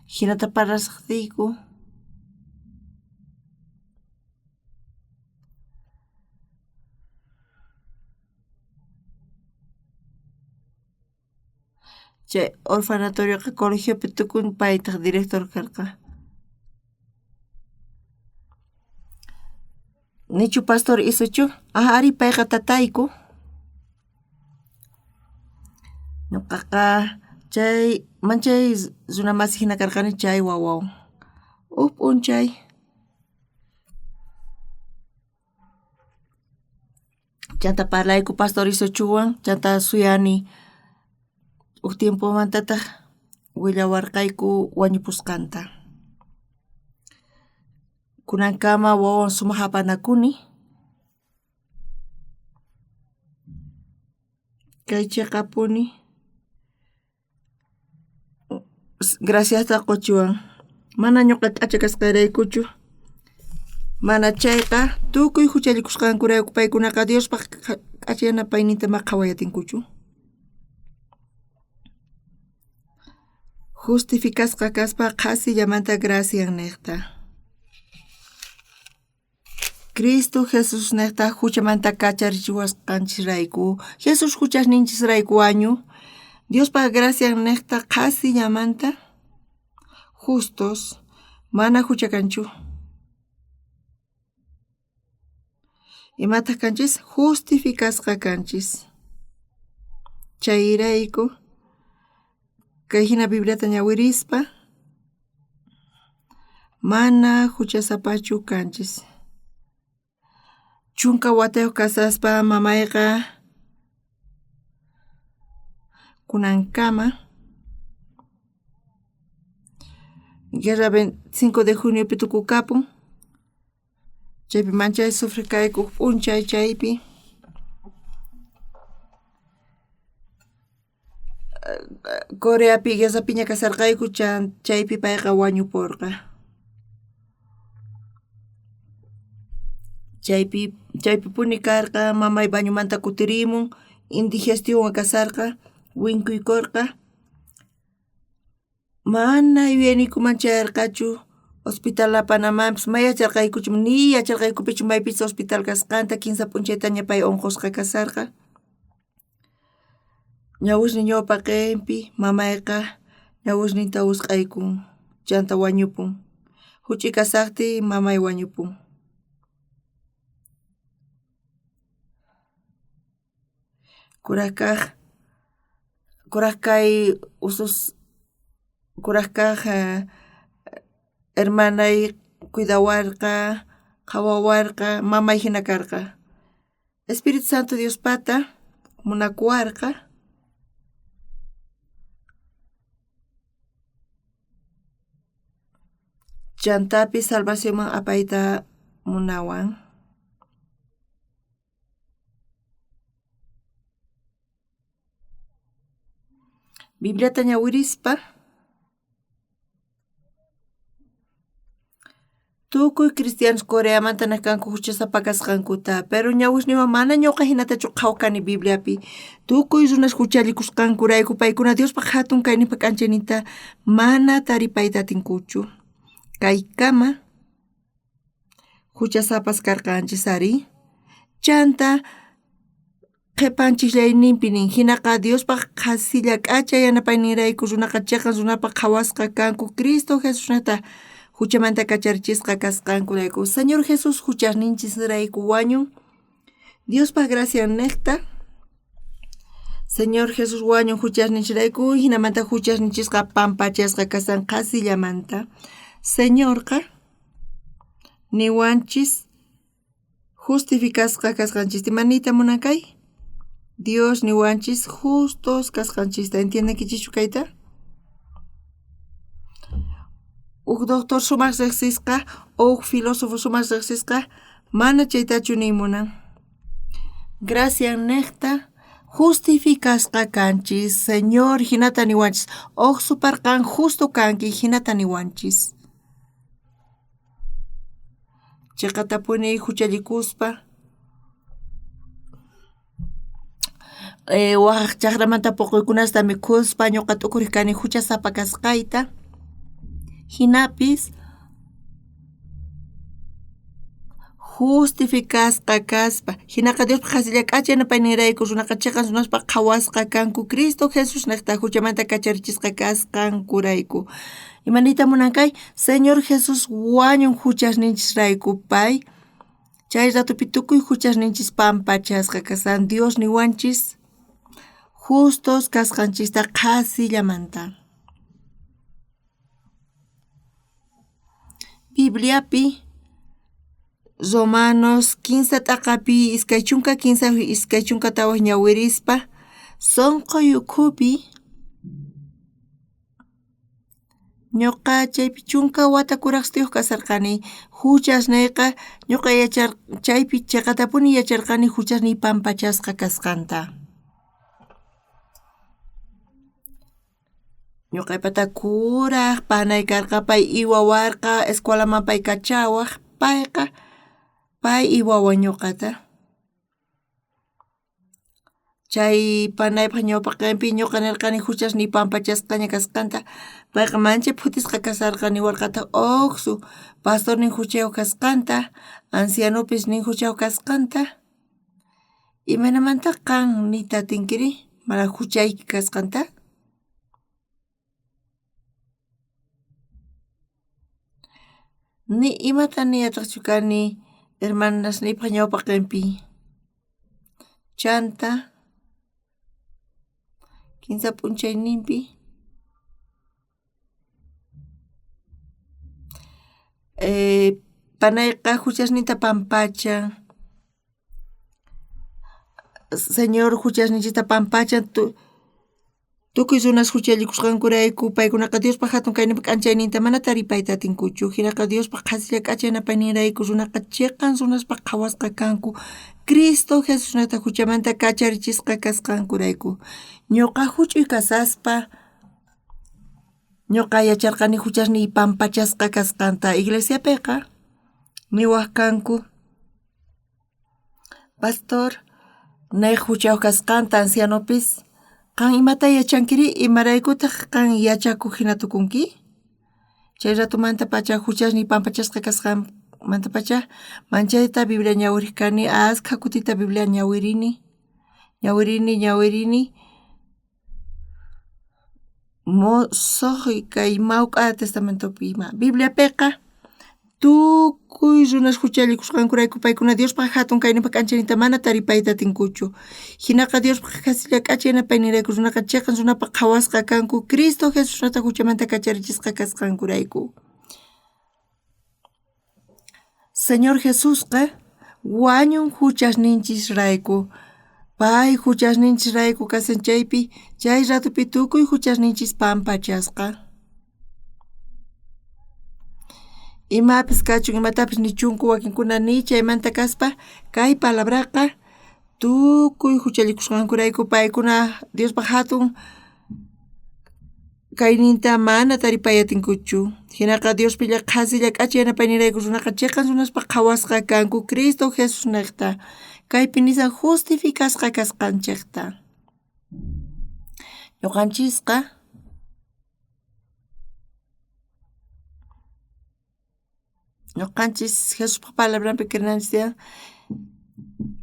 jinata parlasqtiyku. Chay orfanatorioqa colegiopi tukun paytaj director karqa. Nichu pastor isuchu? Ah, ari payqa tatayku. Ñuqaqa chay manchay runa masi jina karqani chay wawawan. Uj p'unchay chanta parlayku pastor Isochuwan chanta suyani uj tiempomantataj willawarqayku wañupusqanta. Kunankama wawan sumaj apanakuni. Kay cheqapuni graciasta qochiwan mana ñuqa k'acha kasqayraykuchu mana chayqa tukuy juchallikusqankurayku paykunaqa Diospaj k'acha yanapayninta ma qhaway atinkuchu. Justificasqa kaspa qhasillamanta gracian nejta. Cristo Jesusnejta juchamanta kacharichiwasqanchisrayku, Jesús juchasninchisrayku wañu, Diospa gracian nejta qhasillamanta justos mana jucha kanchu. Imataj kanchis? Justificasqa kanchis. Chayrayku kay jina Bibliata ñawirispa mana juchasapachu kanchis. Chunka watayuq kasaspa mamayqa kunankama guerra 5 de juniopi tukukapun. Chaypi manchay sufre kayku p'unchay chaypi. Coreapi guerrapiña kasharqayku chaypi payqa wañuporqa. Chaypi chaypipuni karqa mamay bañomanta kutirimun indigestionwan kasharqa winkuykorqa. Mana yuyayniykuman chayarqachu hospital apanamanpis ma yacharqaykuchu ni yacharqaykupichu maypichus hospital kasqanta kinsa p'unchaytaña pay onqosqa kasharqa. Ñawisnin ñawpaqenpi mamayqa ñawisninta wisq'aykun chanta wañupun. Juch'uy kashajtiy mamay wañupun. Kuraj kaj kuraj kay usus kuraj kaj hermanay cuidawarqa qhawawarqa mamay jina karqa. Espíritu Santo Diospata munakuwarqa. Chantapis salvacionman apayta munawan. Bibliata ñawirispa tukuy cristianos Coreamanta nej kanku juchasapa kasqankuta, pero ñawisniywan mana ñuqa jinatachu qhawkani Bibliapi. Tukuy runas juchallikusqankurayku paykuna Diospaj jatun kayninpa k'anchayninta mana taripayta atinkuchu. Kaykama juchasapas karqanchis ari. Chanta Qhepan chijllayninpi nin, jinaqa Diospaj qhasilla k'acha yanapayninrayku runaqa cheqan runapaj qhawasqa kanku Cristo Jesusnejta juchamanta kacharichisqa kasqankurayku. Señor Jesús juchasninchisrayku wañun. Diospaj graciannejta Señor Jesús wañun juchasninchisrayku, jinamanta juchasninchisqa pampachasqa kasan qhasillamanta. Señorqa niwanchis justificasqa kasqanchista. Ima niyta munan kay? Dios niwanchis justos kasqanchista. Entiendenkichischu kayta? Uj doctor sumaj rejsisqa o uj filósofo sumaj rejsisqa mana chaytachu niy munan. Graciannejta justificasqa kanchis. Señor jinata niwanchis. Uj suparqan justo kanki jinata niwanchis. Cheqatapuni juchallikuspa waj chajramanta poqoykunasta mikhuspa ñoqa t'ukurej kani juchasapa kasqayta. Jinapis justificasqa kaspa, jinaqa Diospaj qhasilla k'acha yanapayninrayku runaqa cheqan runaspaj qhawasqa kanku Cristo Jesusnejta juchamanta kacharichisqa kasqankurayku. Ima niyta munan kay? Señor Jesús wañun juchasninchisrayku, pay chay ratopi tukuy juchasninchis pampachasqa kasan. Dios niwanchis justos kasqanchista qhasillamanta. Bibliapi Romanos kinsa t'aqapi 23 24 ñawirispa sonqoy ukhupi ñoqa chaypi 10 wata kurajsiyoj kasarqani. Juchasneyqa ñoqa yachar chaypi cheqatapuni yacharqani juchasniy pampachasqa kasqanta. Ñoqaypata kuraj panay karqa, pay iwawarqa, escuelaman pay kachawaj, payqa pay iwawan ñoqata. Chay panaypaj ñawpaqenpi ñoqa nerqani juchasniy pampachasqaña kasqanta. Payqa manchay phutisqa kasarqa, niwarqataj ojsu pastornin juchayoj kasqanta, ancianopis nin juchayoj kasqanta. Imaynamanta qan niyta atinkiri mana juchayki kasqanta? Ni imata niyataqchu kani hermanasniypaj ñawpaqenpi. Chanta kinsa p'unchayninpi panayqa juchasninta pampachan. Señor juchasninchista pampachan tukuy runas juchallikusqankurayku, paykunaqa Diospaj jatun kayninpa k'anchayninta mana taripayta atinkuchu. Jinaqa Diospaj qhasilla k'acha yanapayninrayku runaqa cheqan runaspaj qhawasqa kanku Cristo Jesusnejta juchamanta kacharichisqa kasqankurayku. Ñoqa juch'uy kasaspa ñoqa yacharqani juchasniy pampachasqa kasqanta. Iglesiapeqa niwaj kanku pastor nej juchayoj kasqanta, ancianopis. Qan imata yachankiri? Imaraykutaj qan yachakoj jina tukunki? Chay ratomantapacha juchasniy pampachasqa kasqanmantapacha manchayta Biblia ñawirej kani, askha kutita Biblia ñawirini, ñawirini, ñawirini. Mosoj kay mawk'a testamentopi ima. Bibliapeqa tukuy runas juchallikusqankurayku paykuna Diospaj jatun kayninpa k'anchayninta mana taripayta atinkuchu. Jinaqa Diospaj qhasilla k'acha yanapayninrayku runaqa cheqan runapaj qhawasqa kanku Cristo Jesusnejta juchamanta kacharichisqa kasqankurayku. Señor Jesusqa wañun juchasninchisrayku. Pay juchasninchisrayku kasan chaypi, chay ratopi tukuy juchasninchis pampachasqa. Imapis kachun, imatapis nichunku wakinkuna ni chaymanta kaspa, kay palabraqa tukuy juchallikusqankurayku paykuna Diospaj jatun kayninta mana taripay atinkuchu. Jinaqa Diospilla qhasilla k'acha yanapaynirayku runaqa cheqan runaspaj qhawasqa kanku Cristo Jesusnejta. Kaypi nisan justificasqa kasqanchejta. Ñoqanchisqa ñoqanchis Jesuspaj palabranpi creenanchis tiyan,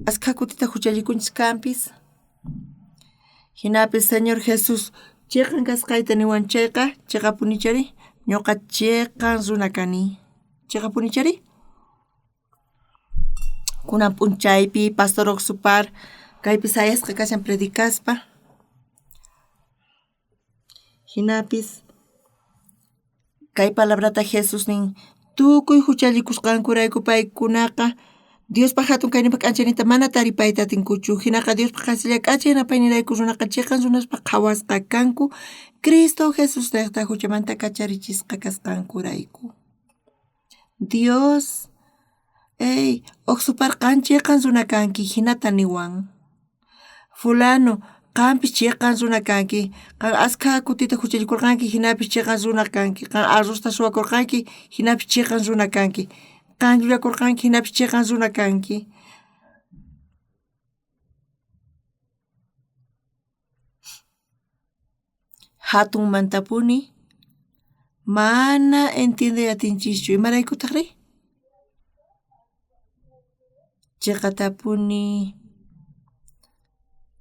askha kutita juchallikunchis kanpis. Jinapis Señor Jesús cheqan kasqayta niwan chayqa, cheqapunichari? Ñoqa cheqan runa kani. Cheqapunichari? Kunan p'unchaypi Pastor Oxupar kaypi sayasqa kashan predicaspa. Jinapis kay palabrata Jesús nin, tukuy juchallikusqankurayku paykunaqa Diospa jatun kayninpa k'anchayninta mana taripayta atinkuchu. Jinaqa Diospa qhasilla k'acha yanapaynirayku runaqa cheqan runaspa qhawasqa kanku Cristo Jesusnejta juchamanta kacharichisqa kasqankurayku. Dios, ey, Oxupar qan cheqan runa kanki, jinata niwan. Fulano, qanpis cheqan runa kanki. Qan askha kutita juchallikorqanki, jinapis cheqan runa kanki. Qan arrozta suwakorqanki, jinapis cheqan runa kanki. Qan llullakorqanki, jinapis cheqan runa kanki. Jatunmantapuni mana entiendey atinchischu. Imaraykutajri? Cheqatapuni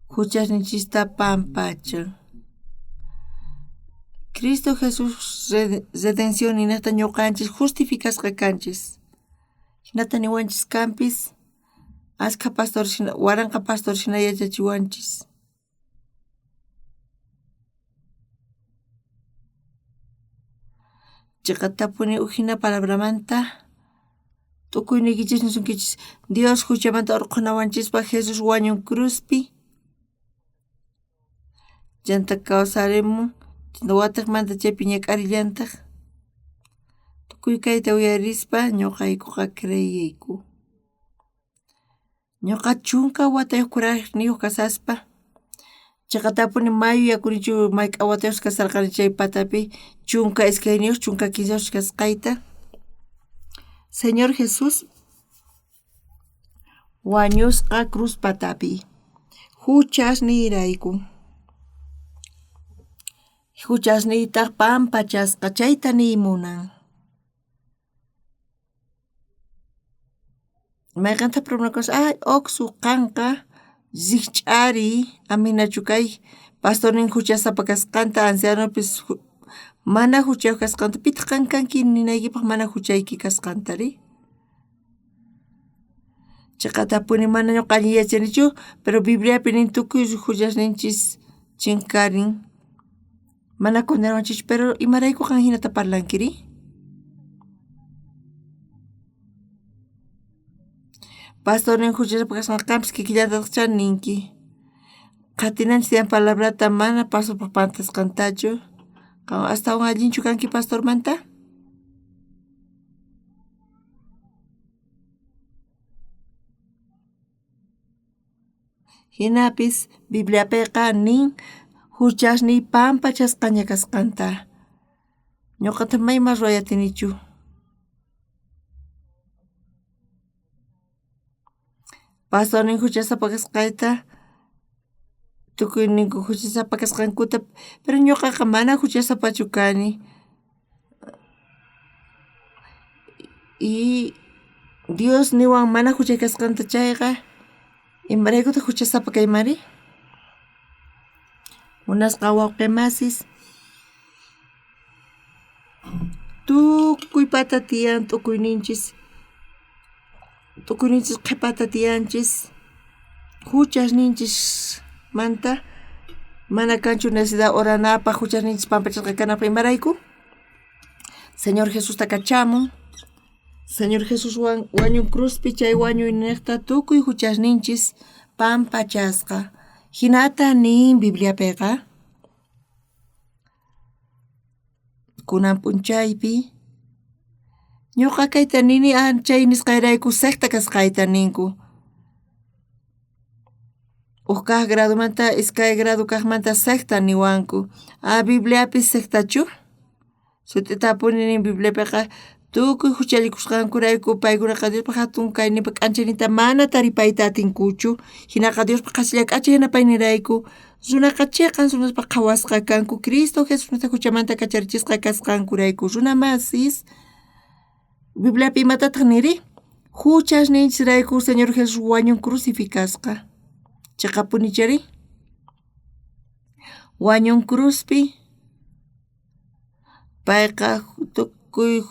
juchasninchista pampachan. Cristo Jesús redención ninejta ñoqanchis justificasqa kanchis. Jinata niwanchis kanpis askha pastor jina, waranqa pastor jina yachachiwanchis. Cheqatapuni uj jina palabramanta t'ukuyniykichis nisunkichis Dios juchamanta orqhonawanchispaj Jesús wañun cruzpi chanta kawsarimun chanta watejmanta chaypi ñak'arillantaj tukuy kayta uyarispa ñoqaykuqa creeyku. Ñoqa chunka watayoj kurajniyoj kashaspa cheqatapuni mayu yakunichu mayk'a watayoj kasharqani chay patapi 12 13 kasqayta Señor Jesús wañusqa cruz patapi juchasniyrayku. Juchasniytaj pampachasqa chayta niy munan. Mayqenta problema ay Oxu qanqa rijch'ariy aminachu kay pastornin juchasapa kasqanta ancianopis mana juchayoj kasqanta pitaq qan kanki ninaykipaj mana juchayki kasqantari? Cheqatapuni mana ñoqa allin yachanichu pero Bibliapi nin tukuy juchasninchis chinkarin mana condenawanchikchu pero imarayku qan jinata parlankiri? Pastornin juchasapa kasqan qanpis kikillantataqchá ninki. Qhatinanchis tiyan palabrata mana pastorpaj pantasqantachu. Qan astawan allinchu kanki pastormanta? Jinapis Bibliapeqa nin juchasniy pampachasqaña kasqanta. Ñoqata may ima ruway atinichu. Pastornin juchasapa kasqayta tukuyninku juchasapa kasqankuta pero ñoqaqa mana juchasapachu kani. Y Dios niwan mana juchay kasqanta chayqa imaraykutaq juchasapa kaymari? Munasqa wawqe masis tukuy pata tiyan t'ukuyninchis t'ukuyninchis qhepata tiyanchis juchasninchismanta mana kanchu necesidad oranapaj juchasninchis pampachasqa kanapaj imarayku Señor Jesusta kachamun Señor Jesuswan wañun cruzpi chay wañuynejta tukuy juchasninchis pampachasqa jinata nin Bibliapeqa kunan p'unchaypi ñoqa kayta nini chay nisqayrayku secta kasqayta ninku uj kaj gradomanta iskay grado kajmanta secta niwanku a Bibliapi sectachu sut'itapuni nin Bibliapeqa tukuy juchallikusqankurayku paykunaqa Diospa jatun kayninpa k'anchayninta mana taripayta atinkuchu jinaqa Diospa qhasilla k'acha yanapaynirayku runaqa cheqan runaspa qhawasqa kanku Cristo Jesusmanta juchamanta kacharichisqa kasqankurayku runa masis Bibliapi imatataj niri juchasninchisrayku Señor Jesús wañun crucificasqa cheqapunichari? Wañun cruzpi, payqa tukuy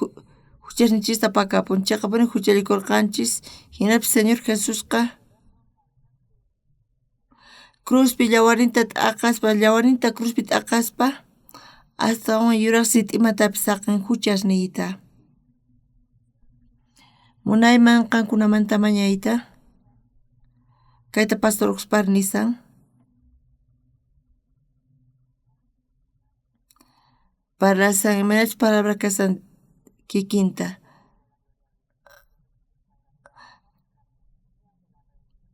juchasninchista pakapun. Cheqapuni juchallikorqanchis, jinapis Señor Jesusqa cruzpi llawarinta t'aqaspa, llawarinta cruzpi t'aqaspa, astawan yuraj sit'imatapis saqen juchasniyta. Munayman qankunamanta mañayta. Kayta Pastor Oxpar nisan. Parlasan imaynachus palabra kasan kikinta.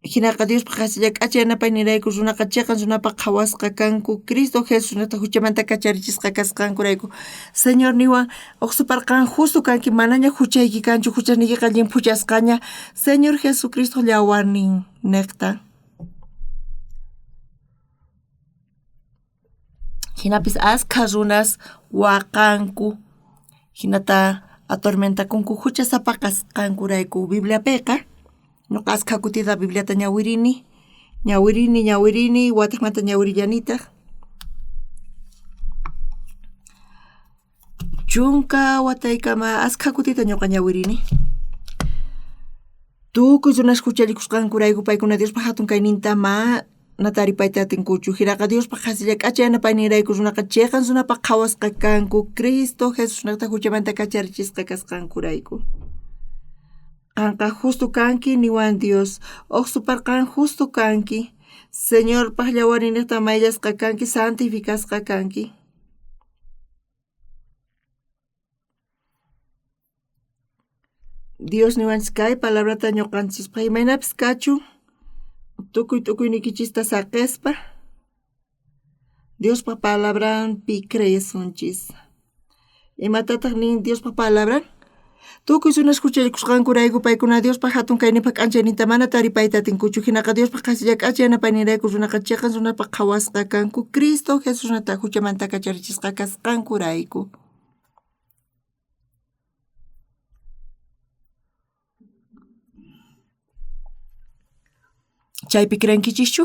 Jinaqa Diospa qhasilla k'acha yanapaynirayku runaqa cheqan runapaj qhawasqa kanku Cristo Jesusnejta juchamanta kacharichisqa kasqankurayku. Señor niwan, Oxupar qan justo kanki, manaña juchayki kanchu, juchasniykeqa llimphuchasqaña Señor Jesucristoj llawarnin nejta. Jinapis askha runas waqanku, jinata atormentakunku juchasapa kasqankurayku. Bibliapeqa ñoqa askha kutita Bibliata ñawirini, ñawirini, ñawirini, watejmanta ñawirillanitaj. Chunka wataykama askha kutita ñoqa ñawirini. Tukuy runas juchallikusqankurayku paykuna Diospa jatun kayninta mana taripayta atinkuchu. Jinaqa Diospa qhasilla k'acha yanapayninrayku runaqa cheqan runapaj qhawasqa kanku Cristo Jesusnejta juchamanta kacharichisqa kasqankurayku. Qanqa justo kanki niwan Dios, Oqsupar qan justo kanki. Señorpaj llawarninejta mayllasqa kanki, santificasqa kanki. Dios niwanchis kay palabrata ñoqanchispaj imaynapis kachun, tukuy t'ukuyniykichista saqespa Diospa palabranpi creesunchis. Imatataj nin Diospa palabran? Tukuy runas juchallikusqankurayku paykuna Diospa jatun kayninpa k'anchayninta mana taripayta atinkuchu. Jinaqa Diospa qhasilla k'acha yanapayninrayku runaqa cheqan runapaj qhawasqa kanku Cristo Jesusnata juchamanta kacharichisqa kasqankurayku. Chaypi creenkichischu?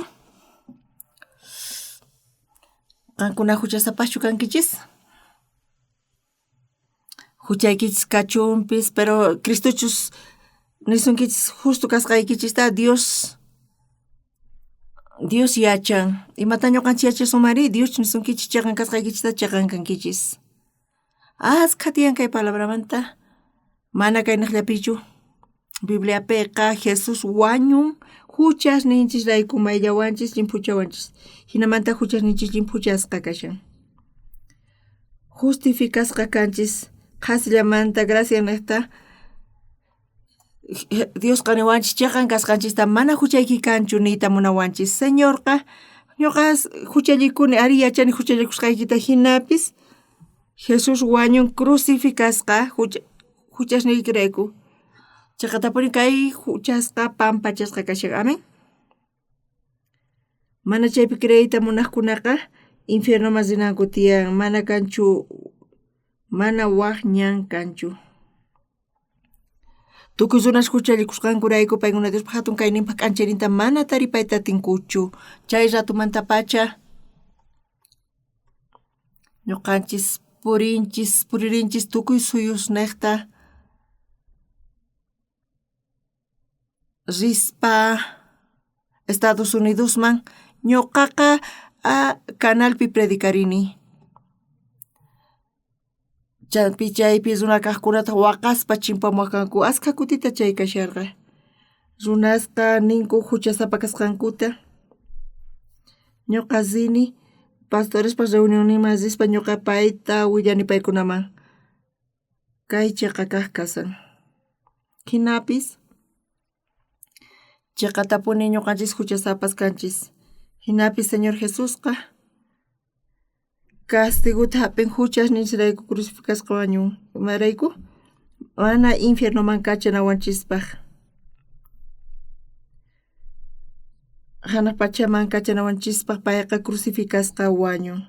Qankuna juchasapaschu kankichis? Juchaykichis kachunpis, pero Cristochus nisunkichis justo kasqaykichista Dios Dios yachan. Imata ñoqanchis yachasunmari? Dios nisunkichis cheqan kasqaykichista cheqan kankichis. Askha tiyan kay palabramanta, mana kaynejllapichu. Bibliapeqa Jesús wañun juchasninchisrayku mayllawanchis llimphuchawanchis. Jinamanta juchasninchis llimphuchasqa kashan. Justificasqa kanchis qhasillamanta gracia nejta Diosqa niwanchis cheqan kasqanchista mana juchayki kanchu niyta munawanchis. Señorqa ñoqa juchallikuni, arí yachani juchallikusqaykita jinapis Jesús wañun crucificasqa juchasniykirayku. Cheqatapuni kay juchasqa pampachasqa kashan. Amén. Mana chaypi creeyta munajkunaqa infiernoman rinanku tiyan, mana kanchu, mana waj ñan kanchu. Tukuy runas juchallikusqankurayku paykuna Diospa jatun kayninpaj k'anchayninta mana taripayta atinkuchu. Chay ratomantapacha ñoqanchis purinchis, puririnchis tukuy suyusnejta rispa Estados Unidosman ñoqaqa canalpi predicarini. Chaypi chaypi runa kajkunataj waqaspa chimpamuwaj askha kutita chay kasharqa. Runasqa ninku juchasapa kasqankuta. Ñoqa rini pastorespa reunionninman rispa ñoqa payta willani paykunaman. Kay cheqa kaj kasan. Jinapis cheqatapuni ñoqanchis juchasapas kanchis. Jinapis Señor Jesusqa castigota jap'in juchasninchisrayku crucificasqa wañun. Imarayku? Mana infiernoman kachanawanchispaj. Janaj pachaman kachanawanchispaj payqa crucificasqa wañun.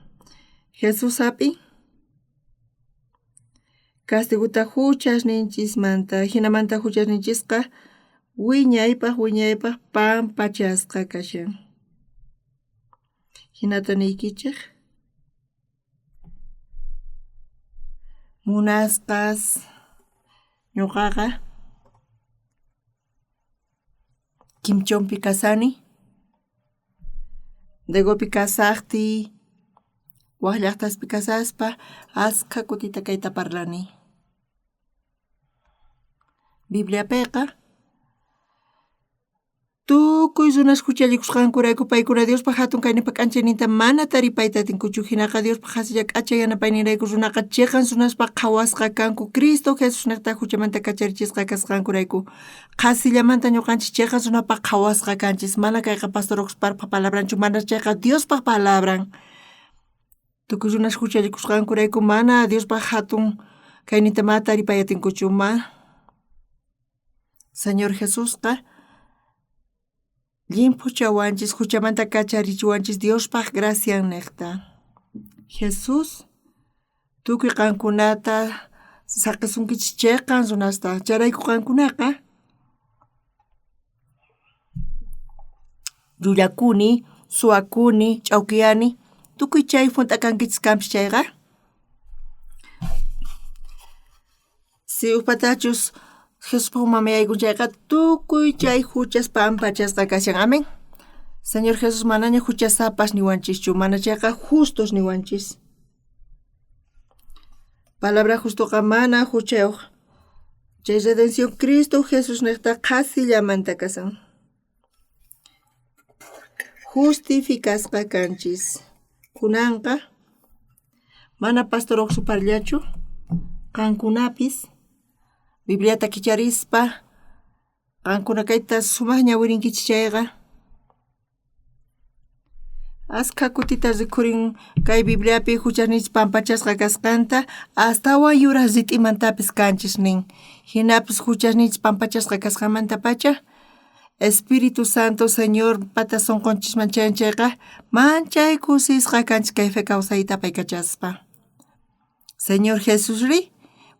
Jesús jap'in castigota juchasninchismanta, jinamanta juchasninchisqa wiñaypaj wiñaypaj pampachasqa kashan. Jinata niykichej. Munasqas ñoqaqa Quimchonpi kasani, Degopi kasajtiy, waj llajtaspi kasaspa askha kutita kayta parlani. Bibliapeqa Tukuy runas juchallikusqankurayku paykuna Diospa jatun kayninpa k'anchayninta mana taripayta atinkuchu. Jinaqa Diospa qhasilla k'acha yanapayninrayku runaqa cheqan runaspa qhawasqa kanku Cristo Jesusnejta juchamanta kacharichisqa kasqankurayku. Qhasillamanta ñoqanchis cheqan runapaj qhawasqa kanchis. Mana kayqa pastor Oxparpa palabranchu, mana chayqa Diospa palabran. Tukuy runas juchallikusqankurayku mana Diospa jatun kayninta mana taripay atinkuchu. Ma Señor Jesusqa llimphuchawanchis, juchamanta kacharichiwanchis Diospaj gracian nejta. Jesús tukuy qankunata saqesunkichis cheqan runasta, chayrayku qankunaqa llullakuni, suwakuni, ch'awkiyani, tukuy chay junt'a kankichis kanpis chayqa. Si ujpatachus Jesuspa umanman yaykun chayqa tukuy chay juchas pampachasqa kashan. Amén. Señor Jesús manaña juchasapas niwanchischu, mana chayqa justos niwanchis. Palabra justoqa mana juchayoj. Chay redención Cristo Jesús nejta qhasillamanta kashan. Justificasqa kanchis. Kunanqa mana pastor parllachu, qankunapis Bibliata kicharispa qankuna kayta sumaj ñawirinkichis chayqa Askha kutita rikhurin kay Bibliapi juchasninchis pampachasqa kasqanta, astawan yuraj rit'imantapis kanchis nin. Jinapis juchasninchis pampachasqa kasqanmantapacha, Espíritu Santo Señor pata sonqonchisman chayan chayqa, manchay kusisqa kanchis kay fe kawsayta apaykachaspa. Señor Jesusrí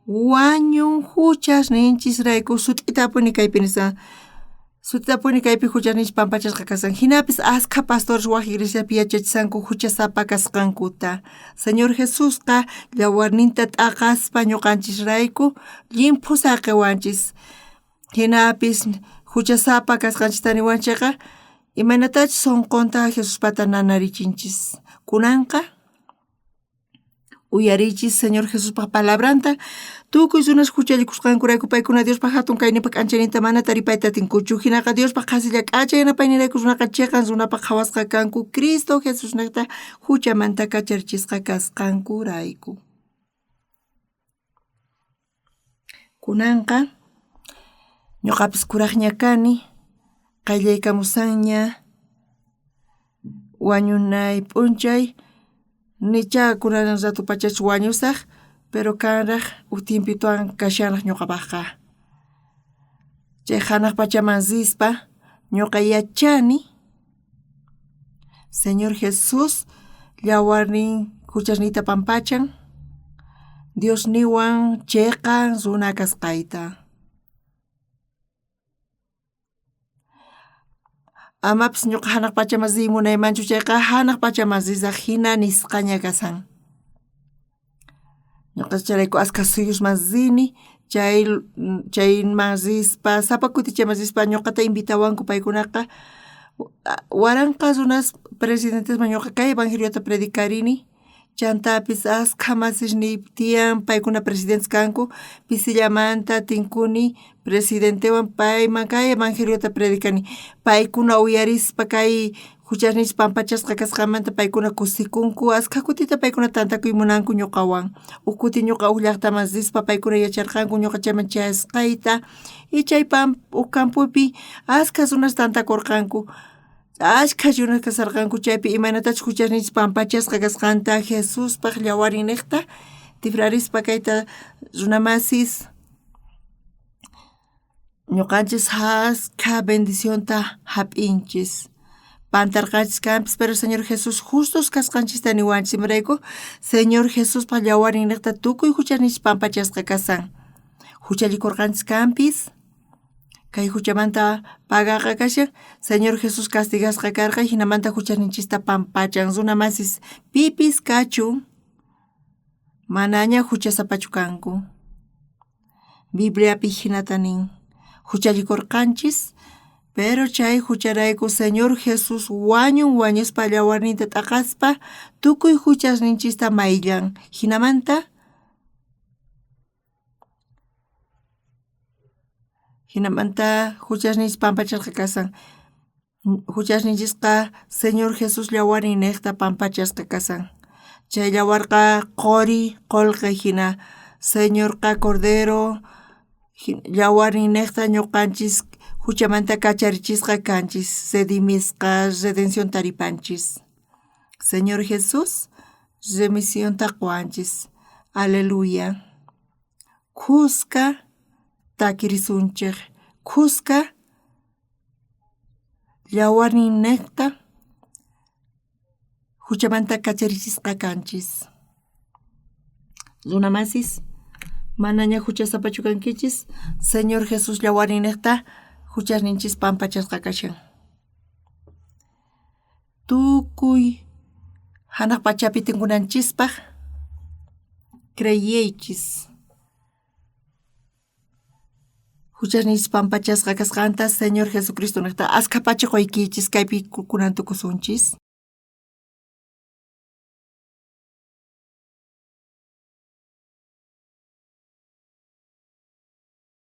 wañun juchasninchisrayku sut'itapuni kaypi nisqa sut'itapuni kaypi juchasninchis pampachasqa kasqan. Jinapis askha pastores waj iglesiapi yachachisqanku juchasapa kasqankuta. Señor Jesusqa yawarninta t'aqaspa ñoqanchisrayku llimphu saqewanchis. Jinapis juchasapa kasqanchista niwanchejqa imaynatachus sonqonta Jesuspata nanarichinchis. Kunanqa Uyariychis Señor Jesuspa palabranta, tukuy runas juchallikusqankurayku paykuna Diospa jatun kayninpa k'anchayninta mana taripayta atinkuchu. Jinaqa Diospa qhasilla k'acha yanapaynirayku runaqa cheqan runapaj qhawasqa kanku Cristo Jesusnejta juchamanta kacharichisqa kasqankurayku. Kunanqa ñoqapis kurajña kani, qayllaykamusanña wañunay p'unchay, nichá kunan rato pachachu wañusaj, pero kanraj uj tiempitowan kashanraj ñoqapajqa. Chay janaj pachaman rispa ñoqa yachani Señor Jesús llawarnin juchasniyta pampachan, Diosniwan cheqan runa kasqayta. Amapis ñoqa janaj pachaman riy munaymanchu chayqa janaj pachaman risaj jina nisqaña kashan. Ñoqa chayrayku askha suyusman rini, chay chayman rispa sapa kuti chayman rispa ñoqata invitawanku paykunaqa waranqa runas presidentesman ñoqa kay evangeliota predicarini, chantapis askha masisniy tiyan paykuna presidentes kanku, pisillamanta tinkuni presidentewan payman kay evangeliota predicani, paykuna uyarispa kay Juchasninchis pampachasqa kasqanmanta paykuna kusikunku, askha kutita paykuna tantakuy munanku ñoqawan. Uj kuti ñoqa uj llajtaman rispa paykuna yacharqanku ñoqa chayman chayasqayta y chay uj campopi askha runas tantakorqanku. Askha runas kasharqanku chaypi imaynatachus juchasninchis pampachasqa kasqanta Jesuspaj llawarin nejta tijrarispa kayta runa masis Ñoqanchis askha bendicionta jap'inchis. Pantarqanchis kanpis, pero Señor Jesús justos kasqanchista niwanchis. Imarayku? Señor Jesuspa llawarninnejta tukuy juchasninchis pampachasqa kashan. Juchallikorqanchis kanpis, kay juchamanta pagaqa kashan. Señor Jesús castigasqa karqa, jinamanta juchasninchista pampachan. Runa masis pipis kachun. Manaña juchasapachu kanku. Bibliapi jinata nin, Juchallikorqanchis, pero chay jucharayku Señor Jesús wañun wañuspa llawarninta t'aqaspa tukuy juchasninchista mayllan. Jinamanta jinamanta juchasninchis pampachasqa kasan. Juchasninchisqa Señor Jesús llawarnin nejta pampachasqa kasan. Chay llawarqa qori qolqe jina. Señorqa Cordero llawarnin nejta ñuqanchis juchamanta kacharichisqa kanchis, redimisqa, redención taripanchis. Señor Jesús remisionta qowanchis. Aleluya. Khuska takirisunchej. Khuska llawarninnejta juchamanta kacharichisqa kanchis. Runamasis, manaña juchasapachu kankichis, Señor Jesús llawarninnejta juchasninchis pampachasqa kashan. Tukuy hanaq pachapi tinkunanchispaj creyeychis. Juchasninchis pampachasqa kasqanta Señor Jesucristo nejta askha pacha qoykichis kaypi kunan tukusunchis.